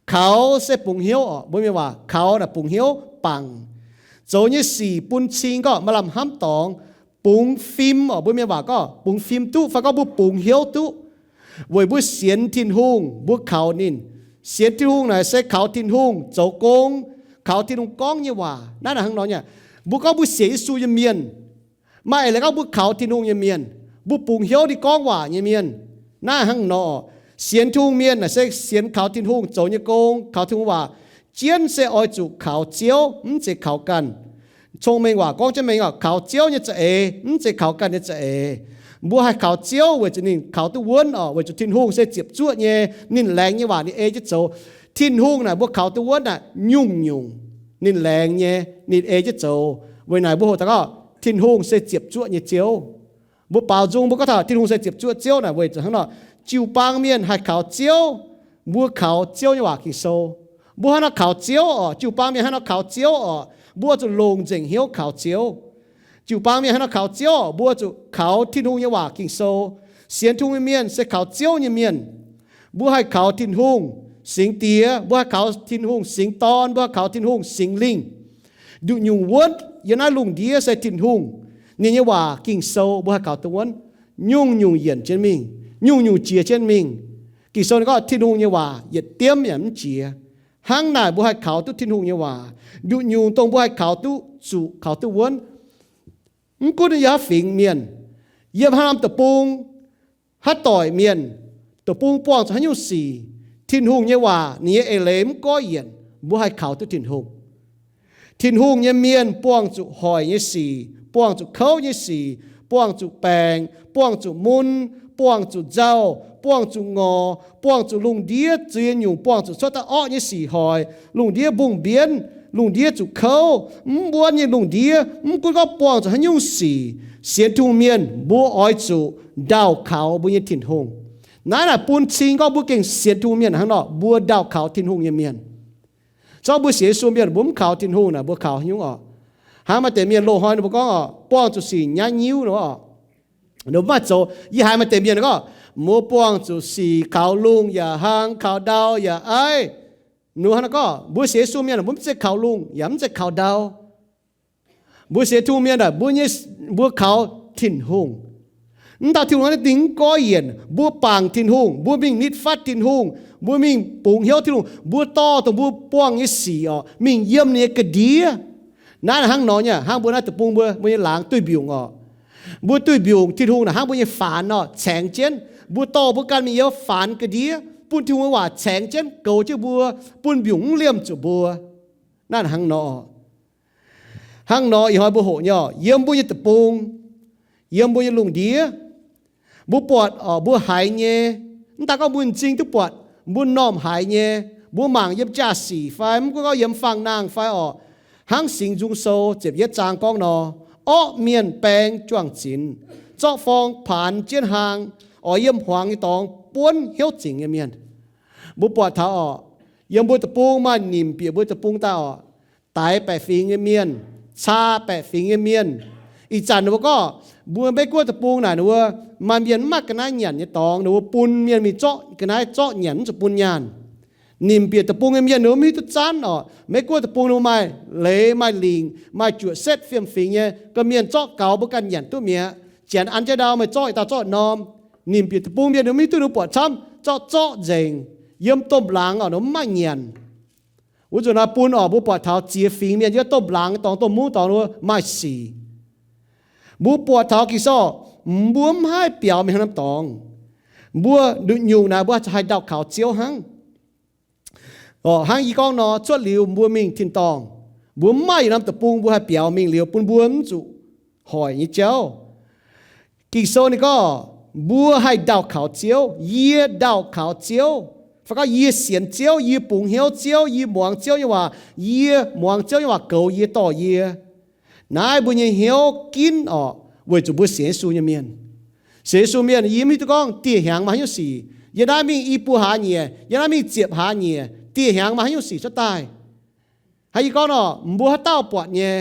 Kaux se bungx hnyouv orqc. Mbuo mienh waac kaux naaic bungx hnyouv bangc. Zoux nyei sic bun cing gorngv maaih lamh hnamv dorngx. Bungx fim orqc. Mbuo mienh waac gorngv bungx fim duqv fai gorngv mbuo bungx hnyouv duqv, weic mbuo sienx Tin-Hungh, mbuo kaux ninh. Sienx Tin-Hungh naaic se kaux Tin-Hungh zoux gong, kaux Tin-Hungh gorngv nyei waac. Naaiv naaic hnangv nor nyei. Mbuo gorngv mbuo sienx Yesu nyei mienh, maaih eix leiz gorngv mbuo kaux Tin-Hungh nyei mienh, mbuo bungx hnyouv ninh gorngv waac nyei mienh. Naaiv hnangv nor, sienx Tin-Hungh mienh naaic se sienx kaux Tin-Hungh zoux nyei gong, kaux Tin-Hungh waac. Jienv se oix zuqc kaux Ziouv, mv zeiz kaux ganh. Cong-Mengh Waac gorngv jienv mengh, kaux Ziouv nyei za'eix, mv zeiz kaux ganh nyei za'eix. Mbuo haih kaux Ziouv weic zuqc ninh kaux duqv wuonv orqc, weic zuqc Tin-Hungh se ziepc zuoqv nyei, ninh laengz nyei waac ninh ei jienv zoux. Tin-Hungh naaic mbuo kaux duqv wuonv naaic nyungc-nyungc ninh laengz nyei, ninh ei jienv zoux. Weic naaic mbuo hoqc daux gorngv Tin-Hungh se ziepc zuoqv nyei Ziouv. Mbuo baaux nzung mbuo gorngv taux Tin-Hungh se ziepc zuoqv Ziouv naaic weic zuqc hnangv nor, jiu-baang mienh haih kaux Ziouv, mbuo kaux Ziouv nyei waac Ging-Sou. Mbuo hnangv nor kaux Ziouv orqc, jiu-baang mienh hnangv nor kaux Ziouv orqc, mbuo zuqc longc nzengc hnyouv kaux Ziouv. Jiu-baang mienh hnangv nor kaux Ziouv orqc, mbuo zuqc kaux Tin-Hungh nyei waac Ging-Sou. Sienx Tin-Hungh nyei mienh se kaux Ziouv nyei mienh. Mbuo haih kaux Tin-Hungh Singx Diex, mbuo haih kaux Tin-Hungh Singx Dorn, mbuo haih kaux Tin-Hungh Singx Lingh. Nduqc nyungc wuonv yiem naaiv lungh ndiev se Tin-Hungh, ninh nyei waac Ging-Sou mbuo haih kaux duqv wuonv. Nyungc-nyungc yienc jienv mingh, nyungc-nyungc jiex jienv mingh. Ging-Sou ninh gorngv Tin-Hungh nyei waac yietc diemv yaac mv jiex. Hnangv naaic mbuo haih kaux duqv Tin-Hungh nyei waac. Nduqc nyungc dongh mbuo haih kaux duqv zuqc, kaux duqv wuonv. Mv gunv yiem haaix fingx mienh, yiem haaix norm deic-bung, haaix doic mienh, deic-bung buangh zuqc haaix nyungc sic, Tin-Hungh nyei waac ninh nyei eix leiz mv goiv yienc, mbuo haih kaux duqv Tin-Hungh. Tin-Hungh nyei mienh buangh zuqc hoic nyei sic, buangh zuqc kouv nyei sic, buangh zuqc baengc, buangh zuqc mun, buangh zuqc nzauh, buangh zuqc ngorc, buangh zuqc lungh ndiev ziex nyungc buangh zuqc cuotv daaih orqv nyei sic hoic, lungh ndiev mbungh mbienv, lungh ndiev zuqc kouv, mv wuonv nyei lungh ndiev, mv gunv gorngv buangh zuqc haaix nyungc sic, sienx Tin-Hungh mienh mbuo oix zuqc ndaauh kaux mbuo nyei Tin-Hungh. Naaiv naaic bun cing gorngv mbuo gengh sienx Tin-Hungh mienh hnangv nor, mbuo ndaauh kaux Tin-Hungh nyei mienh. Zorqv mbuo sienx Yesu mienh mbuo mv kaux Tin-Hungh naaic, mbuo kaux haaix nyungc orqc? Hnangv maaih deix mienh loz-hnoi ninh mbuo gorngv orqc, buangh zuqc sic nyaiv nyiuv nor orqc. Ninh mbuo mv maaih zoux. Yie haiz maaih deix mienh gorngv, mbuo buangh zuqc sic kaux lungh yaac hlang, kaux ndau yaac aiv. Ninh mbuo hnangv naaiv gorngv, mbuo sienx Yesu mienh mbuo mv zeiz kaux lungh yaac mv zeiz kaux ndau. Mbuo sienx Tin-Hungh mienh aah, mbuo nyei, mbuo kaux Tin-Hungh. Mv dauh Tin-Hungh naaiv dingc mv goiv yienc, mbuo bangc Tin-Hungh, mbuo mingh nitv fatv Tin-Hungh, mbuo mingh bungx hnyouv Tin-Hungh, mbuo dorh dongh mbuo buangh nyei sic orqc, mingh yiem ninh nyei ga'ndiev. Naaiv hnangv nor nyei, hnangv mbuo naaiv deic-bung mbuo, mbuo nyei laangz duih mbiungc orqc. Mbuo duih mbiungc Tin-Hungh naaic hnangv mbuo nyei faanx orqc, caengx jienv. Mbuo dorh mbuo ganh mingh yiem faanx ga'ndiev, bun Tin-Hungh nyei waac caengx jienv, goux jienv mbuo, bun mbiungc mv liemh zuqc mbuo. Naaiv hnangv nor. Hnangv nor ih hnoi mbuo hoqc nyei orqc, yiem mbuo nyei deic-bung, yiem mbuo nyei lungh ndiev, mbuo buatc orqc, mbuo haiz nyei, mv daaih gorngv mbuo m'zing duqv buatc, mbuo m'normh haiz nyei, mbuo mangc yiem jaa-sic fai mv gunv gorngv yiem faang-naang fai orqc, hnangv Singx Nzung Sou ziepc yietv zaang gorngv nor, orqv mienh baeng juang-zinx, zorqv forng paanx jienv hlang, oix yiem hmuangx nyei dorngx buonv hnyouv zingx nyei mienh. Mbuo buatc taux orqc, yiem mbuo deic-bung maaih nimc bieqc mbuo deic-bung daaih orqc, daix baeqc fingx nyei mienh, caa baeqc fingx nyei mienh. Ih zanc ninh mbuo gorngv, mbuo Meiv-Guoqv deic-bung naaic ninh mbuo maaih mienh mv maaih ga'naaiv nyanc nyei dorngx, ninh mbuo bun mienh mingh zorqv ga'naaiv zorqv nyanc, mv zuqc bun nyaanh. Nimc bieqc deic-bung nyei mienh ninh mbuo mv hiuv duqv zanv orqc. Meiv-Guoqv deic-bung ninh mbuo maaih leiz maaih lingc, maaih juoqc setv fiem-fingx nyei, ga'mienh zorqv gaux mbuo ganh nyanc duqv mi'aqv. Janx an jienv ndau meih zorqv, yietc dauh zorqv norm. Ninh mbuo deic-bung mienh mbuo mv hiuv duqv ninh mbuo buatc camv, zorqv zorqv nzengc. Yiem domh laangz orqc, ninh mbuo mv maaih nyanc. Wuov nzunc naaiv bun orqc, mbuo buatc taux ziex fingx mienh yiem domh laangz dorngx, domh mungv dorngx, ninh mbuo maaih sic. Mbuo buatc taux Ging-Sou, mbuo mv haih biaux mingh haaix norm dorngx. Mbuo nyungc naaic mbuo haih ndau kaux Ziouv hnangv. Orqc, hnangv yie gorngv nor, cuotv liuz mbuo mingh tin-dorngh, mbuo mv maaih yietc norm deic-bung mbuo haih biaux mingh liuz bun mbuo mv zuqc hoic nyei jauv. Ging-Sou ninh gorngv, mbuo haih ndau kaux Ziouv, yie ndau kaux Ziouv. Fai gorngv yie sienx Ziouv, yie bungx hnyouv Ziouv, yie muangx Ziouv nyei waac, yie muangx Ziouv nyei waac goux yie, dorh yie. Naaiv mbuo nyei hnyouv ginv orqc, weic zuqc mbuo sienx Yesu nyei mienh. Sienx Yesu mienh yie mv hiuv duqv gorngv dieh hnyangx maaih haaix nyungc sic. Yie naaiv mingh i buo hlaax nyieqc, yie naaiv mingh ziepc hlaax nyieqc, dieh hnyangx maaih haaix nyungc sic cuotv daaih. Hnangv yie gorngv nor, mbuo haaix dauh buatc nyei,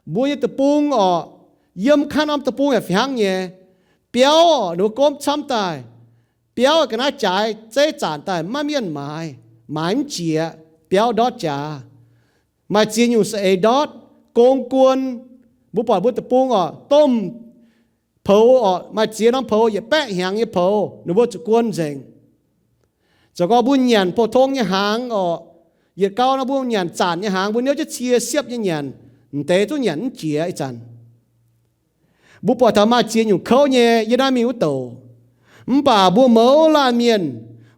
mbuo nyei deic-bung orqc, yiem kaav norm deic-bung yaac fih hnangv nyei. Biauv orqc, ninh mbuo gomv camv daaih. Biauv ga'naaiv jaaix zeiv zanc daaih maiv mienh maaiz, maaiz mv jiex, biauv ndortv jaax. Maaih ziex nyungc saeng-eix ndortv, gong guon. Mbuo buatc mbuo deic-bung orqc, domh poux orqc, maaih ziex norm poux, yietc baeqv hnyangx nyei poux, ninh mbuo zuqc guon nzengc. Zoux gorngv mbuo nyanc pou-tong nyei hnaangx orqc, yietc gau nor mbuo nyanc zanc nyei hnaangx, mbuo niouv jienv cie siepv nyei nyanc, m'deix zungv nyanc mv jiex ih zanc. Mbuo buatc taux maaih ziex nyungc kouv nyei yiem naaiv mingh wuov douc. Mv baac mbuo mouz laanh mienh,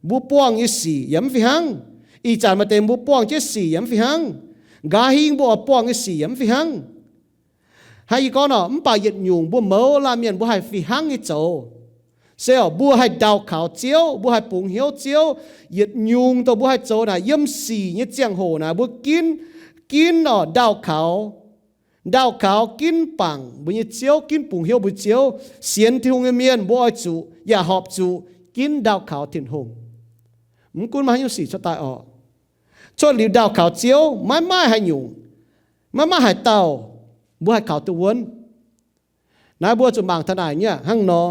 mbuo buangh nyei sic yaac mv fih hnangv. Ih zanc maaih deix mbuo buangh jienv sic yaac mv fih hnangv. Nqa'haav hingv mbuo oix buangh nyei sic yaac mv fih hnangv. Hnangv yie gorngv nor, mv baac yietc nyungc mbuo mouz laanh mienh mbuo haih fih hnangv nyei zoux. Se orqc, mbuo haih ndau kaux Ziouv, mbuo haih bungx hnyouv Ziouv. Yietc nyungc dongh mbuo haih zoux naaic, yiem sic nyei ziangh hoc naaic mbuo ginv, ginv orqc ndau kaux. Ndau kaux ginv bangc mbuo nyei Ziouv, ginv bungx hnyouv mbuo Ziouv. Sienx Tin-Hungh nyei mienh mbuo oix zuqc yaac horpc zuqc ginv ndau kaux Tin-Hungh. Mv gunv maaih haaix nyungc sic cuotv daaih orqc, cuotv liuz ndau kaux Ziouv maiv maaih haaix nyungc, maiv maaih haaix dauh mbuo haih kaux duqv wuonv. Naaiv mbuo zuqc mangc taux naaic nyei hnangv nor.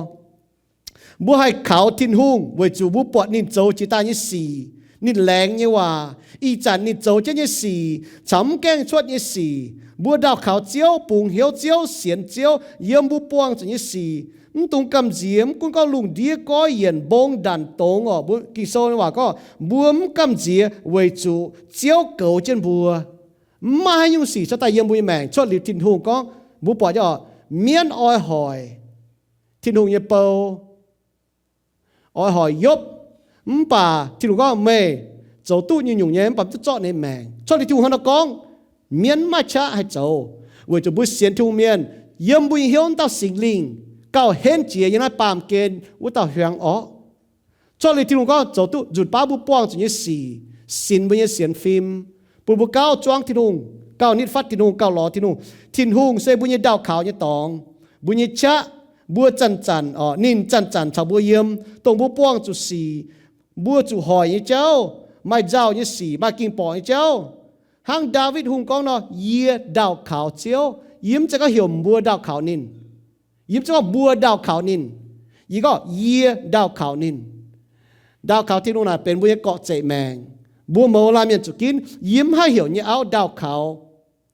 Mbuo haih kaux Tin-Hungh weic zuqc mbuo buatc ninh zoux jiex daaih nyei sic, ninh laengz nyei waac, ih zanc ninh zoux jienv nyei sic, caux mv gaengh cuotv nyei sic. Mbuo ndau kaux Ziouv, bungx hnyouv Ziouv, sienx Ziouv yiem mbuo buangh zuqc nyei sic. Mv dungx gamh nziex, mv gunv gorngv lungh ndiev goiv yienc, mbong ndanc dongz orqc, mbuo Ging-Sou nyei waac gorngv mbuo mv gamh nziex weic zuqc Ziouv goux jienv mbuo. Mv maaih haaix nyungc sic cuotv daaih yiem mbuo nyei maengc cuotv liuz Tin-Hungh gorngv. Mbuo buatc nyei orqc, mienv oix hoic Tin-Hungh nyei bou, oix hoic Yopv, mv baac Tin-Hungh gorngv meih zoux duqv nyungc-nyungc nyei, mv baac mv duqv zorqv ninh maengc. Cuotv liuz Tin-Hungh hnangv nor gorngv, mienv maiv qaqv haih zoux, weic zuqc mbuo sienx Tin-Hungh mienh, yiem mbuo nyei hnyouv wuov dauh Singx Lingh gauh henv jiex yiem naaiv baamh gen wuov dauh hiuang orqv. Cuotv liuz Tin-Hungh gorngv zoux duqv nzunc baav mbuo buangh zuqc nyei sic, sinx mbuo nyei sienx fim, bun mbuo gauh zuangv Tin-Hungh, gauh nitv fatv Tin-Hungh, gauh lorz Tin-Hungh. Tin-Hungh se mbuo nyei ndau kaux nyei dorngx, mbuo nyei qaqv, mbuo zanc-zanc, orqc, ninh zanc-zanc caux mbuo yiem, dongh mbuo buangh zuqc sic, mbuo zuqc hoic nyei jauv, maaih nzauh nyei sic, maaih ging-borqc nyei jauv. Hnangv Ndaawitv Hungh gorngv nor, yie ndaauh kaux Ziouv. Yie mv zeiz gorngv heuc mbuo ndaauh kaux ninh. Yie mv zeiz gorngv mbuo ndaauh kaux ninh. Yie gorngv yie ndaauh kaux ninh. Ndaauh kaux Tin-Hungh naaic benx mbuo nyei gorqv-zeqc maengc. Mbuo mouz laanh mienh zuqc ginv yie mv haih heuc nyei auv ndaauh kaux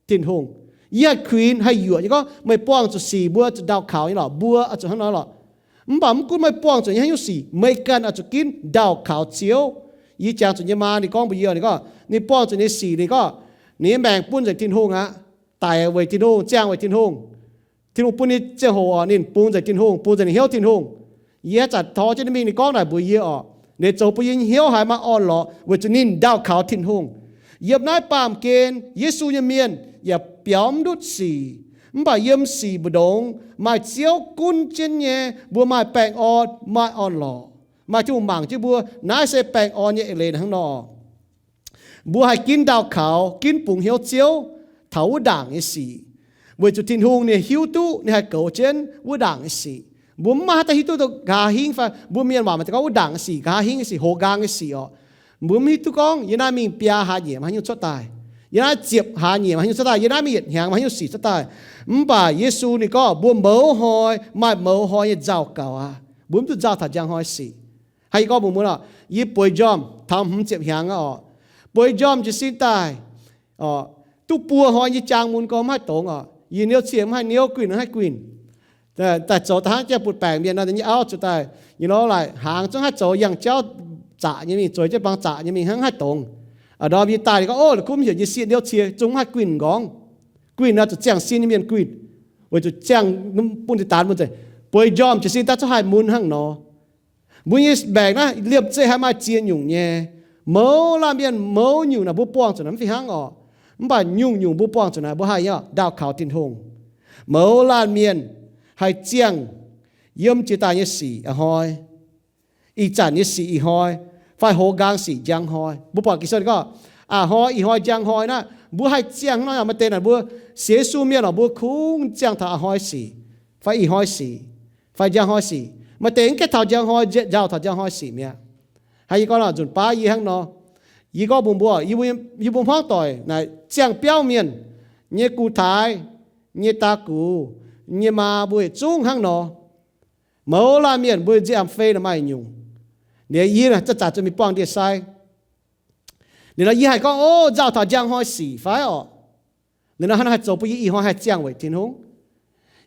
Tin-Hungh. Yie haih kuinx haih yuoqc nyei gorngv, meih buangh zuqc sic mbuo zuqc ndaauh kaux nyei lorqc, mbuo oix zuqc hnangv nor lorqc. Mv baac mv gunv meih buangh zuqc nyei haaix nyungc sic, meih ganh oix zuqc ginv ndaauh kaux Ziouv. Yie jangx zuqc nyei maa ninh gorngv mbuox yie, ninh gorngv ninh buangh zuqc nyei sic, ninh gorngv ninh nyei maengc bun nzengc Tin-Hungh aqv. Daic weic Tin-Hungh, ziangh weic Tin-Hungh. Tin-Hungh bun ninh ziangh hoc oc, ninh bungx nzengc Tin-Hungh, bungx nzengc ninh hnyouv Tin-Hungh. Yie haaix zanc tor jienv ninh mingh, ninh gorngv naaic mbuox yie oc, ninh zoux bun yie nyei hnyouv haiz maaih orn-lorqc weic zuqc ninh ndaauh kaux Tin-Hungh. Yiem naaiv baamh gen Yesu nyei mienh yaac biaux mv ndutv sic, mv baac yiem sic mbu'ndongx maaih Ziouv gunv jienv nyei, mbuo maaih baengh orn, maaih orn-lorqc, maaih Tin-Hungh mangc jienv mbuo. Naaiv se baengh orn nyei eix leiz hnangv nor. Mbuo haih ginv ndaauh kaux, ginv bungx hnyouv Ziouv taux wuov ndaangc nyei sic, weic zuqc Tin-Hungh ninh hiuv duqv ninh haih goux jienv wuov ndaangc nyei sic. Mbuo mv maaih haaix dauh hiuv duqv nqa'haav hingv fai mbuo mienh waac maaih deix gorngv wuov ndaangc nyei sic, nqa'haav hingv nyei sic, hoz nqaang nyei sic oc. Mbuo mv hiuv duqv gorngv yie naaiv mingh biaa hlaax nyeic maaih haaix nyungc cuotv daaih, yie naaiv ziepc hlaax nyeic maaih haaix nyungc cuotv daaih, yie naaiv mingh yietc hnyangx maaih haaix nyungc sic cuotv daaih. Mv baac Yesu ninh gorngv mbuo mouz hnoi maaih mouz hnoi nyei nzauh gaux aqv. Mbuo mv duqv nzauh taux njang hnoi sic. Hnangv yie gorngv mbuox mbuo oc, yie bueix njormh taux hmz ziepc hnyangx aqv oc. Bueix njormh jiez sin daaih oc, duqv buo hnoi nyei jaang mun gorngv mv haih dongz oc. Yie niouv cie mv haih niouv, guinh mv haih guinh. Daaih zoux daaih hnangv jiex butv-baengc mienh nor, nyei auv zuqc daaih, you know, like, hnaangx zungv haih zoux yangh jauv zaqc nyei mingh, zueiz jienv bang zaqc nyei mingh hnangv haih dongz. A'ndorm yie daaih ninh gorngv, ov, la'kuqv mv heuc yie sie niouv cie, zungv mv haih guinh nqorngv. Guinh naaic zuqc ziangh sin nyei mienh guinh, weic zuqc ziangh bun deix daanx mun nzengc. Bueix njormh jiez sin daaih zungv haih mun hnangv nor. Mbuo nyei maengc naaiv liemh zeih haih maaih ziex nyungc nyei. Mouz laanh mienh mouz nyungc naaic mbuo buangh zuqc naaic mv fih hnangv oc. Mv baac nyungc-nyungc mbuo buangh zuqc naaic mbuo haih nyei ndaauh kaux Tin-Hungh. Mouz laanh mienh haih ziangh yiem jiex daaih nyei sic a'hnoi, ih zanc nyei sic ih hnoi, fai hoz nqaang sic njang hnoi. Mbuo buatc Ging-Sou gorngv, a'hnoi, ih hnoi, njang hnoi naaiv, mbuo haih ziangh hnangv nor. Maaih deix naaic mbuo sienx Yesu mienh oc, mbuo kungx ziangh taux a'hnoi sic, fai ih hnoi sic, fai njang hnoi sic. Maaih deix mv gaengh taux njang hnoi, nzauh taux njang hnoi sic mi'aqv. Hnangv yie gorngv nor, nzunc baav yie hnangv nor, yie gorngv mbuox mbuo, yie mbuo hmuangv doic naaic ziangh biauv mienh nyei gu taaix, nyei daa gux, nyei maa mbuo yietc zungv hnangv nor. Mouz laanh mienh mbuo nziaamv fei naaic maaih nyungc. Liuz yie zanc-zanc zuqc mingh buangh ndie-sai. Liuz nor yie haih gorngv, ov, nzauh taux njang hnoi sic fai orqc? Liuz nor hnangv naaiv haih zoux bun yie ih hnoi haih ziangh weic Tin-Hungh.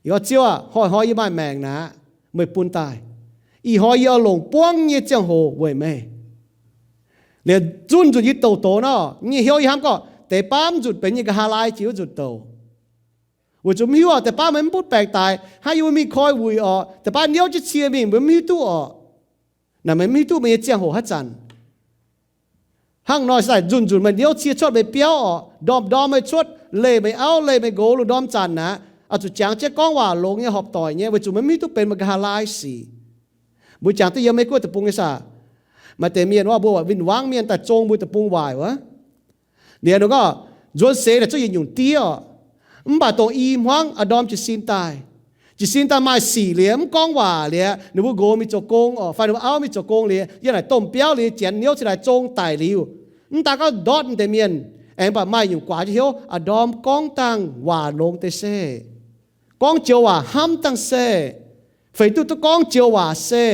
Yie gorngv, Ziouv aac, hnoi-hnoi yie maaih maengc naaic, meih bun daaih. Ih hnoi yie oix longc buangv nyei ziangh hoc weic meih. Liuz zunh nzunc yie douc doz nor, nyei hnyouv yie hnamv gorngv, deix baav mv nzunc benx nyei nqa'haav laai jiex wuov nzunc douc. Weic zuqc mv hiuv oc, deix baav meih mv butv baengc daic, hnangv yie mbuo mingh koi wuic oc, deix baav niouv jienv cie mingh, mbuo mv hiuv duqv oc. Naaic meih mv hiuv duqv meih nyei ziangh hoc haaix zanc. Hnangv nor se daaih nzunc nzunc meih niouv cie cuotv meih biauv oc, ndorm ndorm meih cuotv, leih meih auv, leih meih nqox, lungh ndorm zanc aqv, oix zuqc jangx jienv gorngv waac longx nyei horpc doic nyei, weic zuqc meih mv hiuv duqv benx meih nqa'haav laai sic. Mbuo jangx duqv yiem Meiv Guoqv deic-bung nyei saah? Maaih deix mienh wuov, mbuo win-wangv mienh daaih zong mbuo deic-bung waaic wuov. Liuz nor gorngv nzuonx seix naaic zungv yietc nyungc diev oc. Mv baac dongh i hmuangv a'ndorm jiez sin daaih, jiez sin daaih maaih sic liuz, mv gorngv waac liuz, ninh mbuo nqox mingh zoux gong oc, fai ninh mbuo auv mingh zoux gong liuz, yiem naaic domh biauv liuz, janx niouv cingx daaih zong daic liuz, mv daan gorngv ndortv deix mienh, aengx mv baac maaih nyungc guaax jienv hnyouv, a'ndorm gorngv dangh waac longx deix se, gorngv joux waac hnamv dangh se, feix duqv duqv gorngv joux waac se,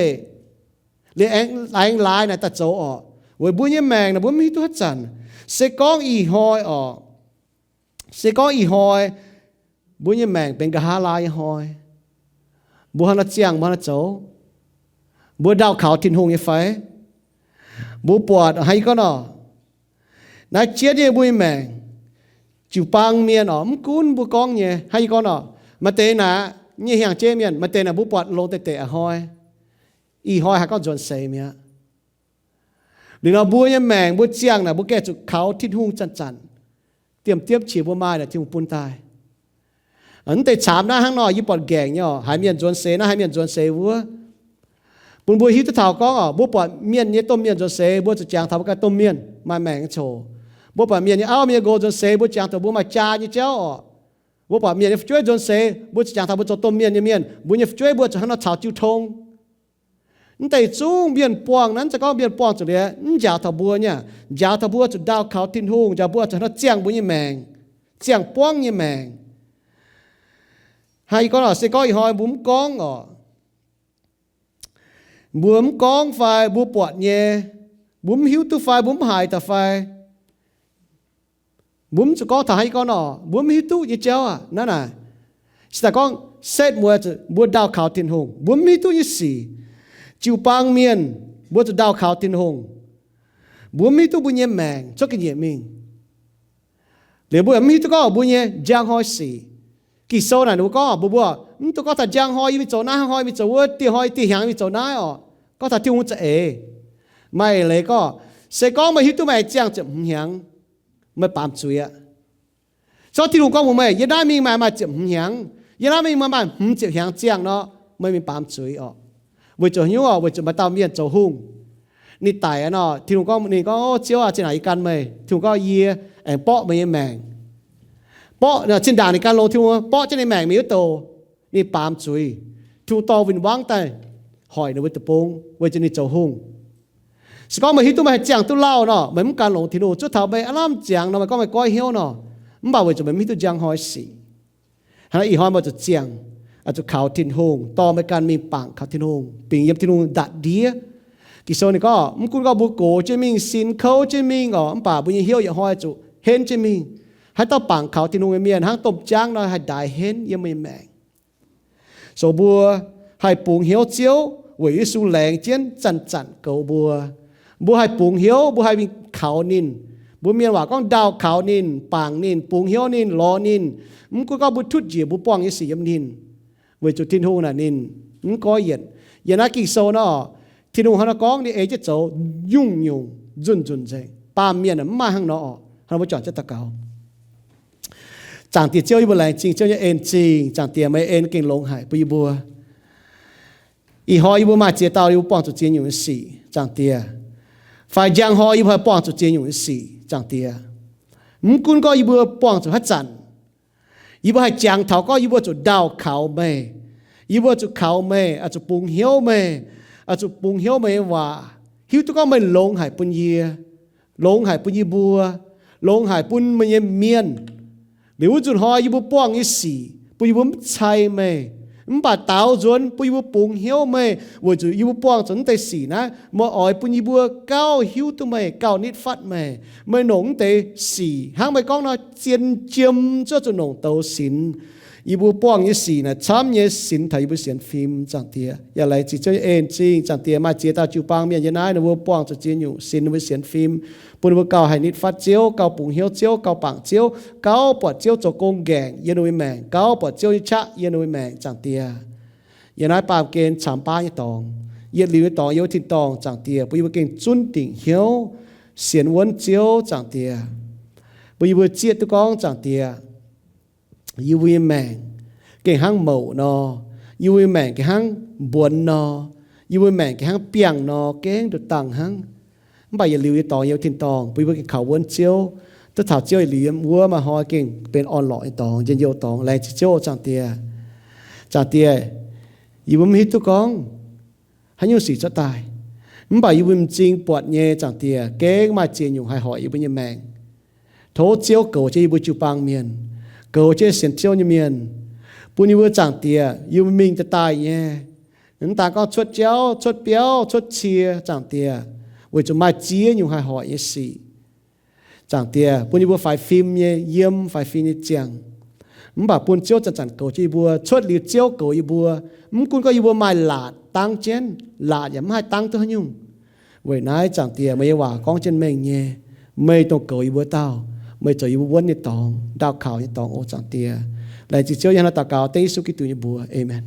liuz aengx laaix naaic daaih zoux oc. Weic mbuo nyei maengc naaic mbuo mv hiuv duqv haaix zanc. Se gorngv ih hnoi oc, se gorngv ih hnoi mbuo nyei maengc benx nqa'haav laai nyei hnoi, mbuo hnangv naaiv ziangh, mbuo hnangv naaiv zoux, mbuo ndaauh kaux Tin-Hungh nyei fai? Mbuo buatc hnangv yie gorngv nor, naaiv jienv nyei mbuo nyei maengc, jiu-baang mienh oc, mv gunv mbuo gorngv nyei, hnangv yie gorngv nor, maaih deix naaic nyei hiaangx jeiv mienh, maaih deix naaic mbuo buatc longx deix deix a'hnoi, ih hnoi haiz gorngv nzuonx seix mi'aqv. Liuz nor mbuo nyei maengc mbuo ziangh naaic mbuo gengh zuqc kaux Tin-Hungh zanc-zanc, diemv-diemv qiex mbuo maaih naaic Tin-Hungh bun daaih. Mv deix caamx naaiv hnangv nor yie buatc nqaengc nyei oc, haiz mienh nzuonx seix naaiv, haiz mienh nzuonx seix wuov, bun mbuo hiuv duqv taux gorngv oc, mbuo buatc mienh nyei domh mienh nzuonx seix, mbuo zuqc jangx taux mbuo ganh domh mienh maaih maengc nyei coc. Mbuo buatc mienh nyei auv, mienh nyei nqox nzuonx seix, mbuo jangx taux mbuo maaih jaa nyei jauv oc. Mbuo buatc mienh nyei fu'jueiv nzuonx seix, mbuo zuqc jangx taux mbuo zoux domh mienh nyei mienh, mbuo nyei fu'jueiv mbuo zuqc hnangv nor caux jiu tong. Mv deix zungv mienh buangh naaiv, se gorngv mienh buangh zuqc liuz, mv njaaux taux mbuo nyei, njaaux taux mbuo zuqc ndaauh kaux Tin-Hungh, njaaux mbuo zuqc hnangv ziangh mbuo nyei maengc, ziangh buangv nyei maengc. Hnangv yie gorngv oc, se gorngv ih hnoi mbuo mv gorngv oc, mbuo mv gorngv fai mbuo buatc nyei, mbuo mv hiuv duqv fai mbuo mv haiz daaih fai, mbuo mv zuqc gorngv taux hnangv yie gorngv nor, mbuo mv hiuv duqv nyei jauv aac, naaiv naaic, se daaih gorngv setv mueiz zuqc mbuo ndaauh kaux Tin-Hungh, mbuo mv hiuv duqv nyei sic, jiu-baang mienh, mbuo zuqc ndaauh kaux Tin-Hungh, mbuo mv hiuv duqv mbuo nyei maengc cuotv ga'nyiec mingh. Liuz mbuo mv hiuv duqv gorngv mbuo nyei njang hnoi sic. Ging-Sou naaic ninh mbuo gorngv mbuo, mbuo mv dungx gorngv taux njang hnoi yie mingh zoux naaiv, hnoi mingh zoux wuov, dieh hnoi dieh hnyangx mingh zoux naaiv orqc. Gorngv taux Tin-Hungh za'eix. Maaih eix leiz gorngv, se gorngv meih hiuv duqv meih ziangh ziepc hmz hnyangx, meih baamz zuiz aqv. Se gorngv Tin-Hungh gorngv mbuox meih, yie naaiv mingh maaih, maaih ziepc hmz hnyangx, yie naaiv mingh maaih, maaih hmz ziepc hnyangx ziangh nor, meih mingh baamz zuiz orqc. Weic zuqc haaix nyungc orqc? Weic zuqc maaih dauh mienh zoux hungh. Ninh daic nor, Tin-Hungh gorngv, ninh gorngv, Ziouv aah, zinh ndaangc yie gan meih. Tin-Hungh gorngv, yie aengx borqv meih nyei maengc. Borqv, zinh ndaangc ninh gan longx, Tin-Hungh borqv jienv ninh maengc mingh wuov douh, ninh baamz zuiz. Tin-Hungh dorh win-wangv daaih hoic ninh mbuo deic-bung weic zuqc ninh zoux hungh. Se gorngv meih hiuv duqv meih haih ziangh duqv lauh nor, meih mv gan longx Tin-Hungh. Zuov taux meih aav lamh ziangx nor, meih gorngv meih goiv hnyouv nor, mv baac weic zuqc meih mv hiuv duqv njang hnoi sic. Hnangv naaiv ih hnoi meih zuqc ziangh, oix zuqc kaux Tin-Hungh, dorh meih ganh mingh bangc kaux Tin-Hungh, bingx yiem Tin-Hungh ndatc ndiev. Ging-Sou ninh gorngv, mv gunv gorngv mbuo gox jienv mingh, sin kouv jienv mingh orqc, mv baac mbuo nyei hnyouv yietc hnoi zuqc henv jienv mingh. Haaix dauh bangc kaux Tin-Hungh nyei mienh hnangv domh jaangv nor, haih ndaix henv yiem meih nyei maengc. So mbuo haih bungx hnyouv Ziouv weic Yesu laengz jienv zanc-zanc goux mbuo. Mbuo haih bungx hnyouv, mbuo haih mingh kaux ninh. Mbuo mienh waac gorngv ndaauh kaux ninh, bangc ninh, bungx hnyouv ninh, lorz ninh. Mv gunv gorngv mbuo tutv njiec mbuo buangh nyei sic yiem ninh, weic zuqc Tin-Hungh naaic ninh mv goiv yienc. Yiem naaiv Ging-Sou nor, Tin-Hungh hnangv nor gorngv ninh ei jienv zoux nyungc-nyungc nzunc-nzunc nzengc. Baamh mienh mv maaih hnangv nor orqc. Hnangv nor mbuo juangc jienv daux gaux. Zaangc Diex Ziouv, yie mbuo laengz zingh Ziouv nyei en zingh. Zaangc Diex, meih en gengh longx haic bun yie mbuo. Ih hnoi yie mbuo maaih ziex dauh yie mbuo buangh zuqc ziex nyungc nyei sic, Zaangc Diex. Fai njang hnoi yie mbuo haih buangh zuqc ziex nyungc nyei sic, Zaangc Diex. Mv gunv gorngv yie mbuo buangh zuqc haaix zanc, yie mbuo haih jangx taux gorngv yie mbuo zuqc ndaauh kaux meih. Yie mbuo zuqc kaux meih, oix zuqc bungx hnyouv meih, oix zuqc bungx hnyouv meih nyei waac, hiuv duqv gorngv meih longx haic bun yie, longx haic bun yie mbuo, longx haic bun meih nyei mienh. Liuz wuov nzunc hnoi yie mbuo buangh nyei sic bun yie mbuo mv cai meih, mv baac daaux nzuonx bun yie mbuo bungx hnyouv meih, weic zuqc yie mbuo buangh zuqc naaiv deix sic naaiv, meih oix bun yie mbuo gauh hiuv duqv meih, gauh nitv fatv meih. Meih nongc naaiv deix sic hnangv meih gorngv nor, zien jiem zuqc zuqc nongc douz sinx. Yie mbuo buangh nyei sic naaic camv nyei sinx taux yie mbuo sienx fim, Zaangc Diex. Yaac laengz zingh Ziouv nyei en zingh, Zaangc Diex. Maaih ziex dauh jiu-baang mienh yiem naaiv, ninh mbuo buangh zuqc ziex nyungc sinx ninh mbuo sienx fim, bun ninh mbuo gauh haih nitv fatv Ziouv, gauh bungx hnyouv Ziouv, gauh bangc Ziouv, gauh buatc Ziouv zoux gong nqaengc yiem ninh mbuo nyei maengc, gauh buatc Ziouv nyei qaqv yiem ninh mbuo nyei maengc, Zaangc Diex. Yiem naaiv baamh gen camx baav nyei dorngx, yietc liuz nyei dorngx yiem wuov tin-dorngh, Zaangc Diex, bun yie mbuo gengh zunv dingc hnyouv sienx wuonv Ziouv, Zaangc Diex. Bun yie mbuo zieqv duqv gorngv, Zaangc Diex, yie mbuo nyei maengc gengh hnangv mouc nor, yie mbuo nyei maengc gengh hnangv mbuonx nor, yie mbuo nyei maengc gengh hnangv biangh nor, gengh nduqc dangh hnangv. Mv baac yietc liuz nyei dorngx yiem tin-dorngh bun yie mbuo gengh kaux wuonv Ziouv, duqv taux Ziouv yietc liuz yiem wuov maaih hnoi gengh benx orn-lorqc nyei dorngx, njien-youh dorngx. Laengz zingh Ziouv, Zaangc Diex. Zaangc Diex, yie mbuo mv hiuv duqv gorngv haaix nyungc sic cuotv daaih, mv baac yie mbuo m'zing buatc nyei, Zaangc Diex, gengh maaih ziex nyungc haih hoic yie mbuo nyei maengc. Tov Ziouv goux jienv yie mbuo jiu-baang mienh, goux jienv sienx Ziouv nyei mienh, bun yie mbuo, Zaangc Diex, yie mbuo mingh daaih daaih nyei, mv daan gorngv cuotv jauv, cuotv biauv, cuotv cie, Zaangc Diex, weic zuqc maaih ziex nyungc haih hoic nyei sic. Zaangc Diex, bun yie mbuo faix fim nyei yiem, faix fim nyei ziangh. Mv baac bun Ziouv zanc-zanc goux jienv yie mbuo, cuotv liuz Ziouv goux yie mbuo. Mv gunv gorngv yie mbuo maaih laatc dangv jienv, laatc yaac mv haih dangv duqv haaix nyungc. Weic naaiv, Zaangc Diex, meih nyei waac gorngv jienv mengh nyei, meih dongh goux yie mbuo dauh, meih zoux yie mbuo wuonv nyei dorngx, ndaauh kaux nyei dorngx oc, Zaangc Diex. Laengz zingh Ziouv, yie hnangv naaiv daux gaux dengv Yesu Giduc nyei mbuox. Aamen.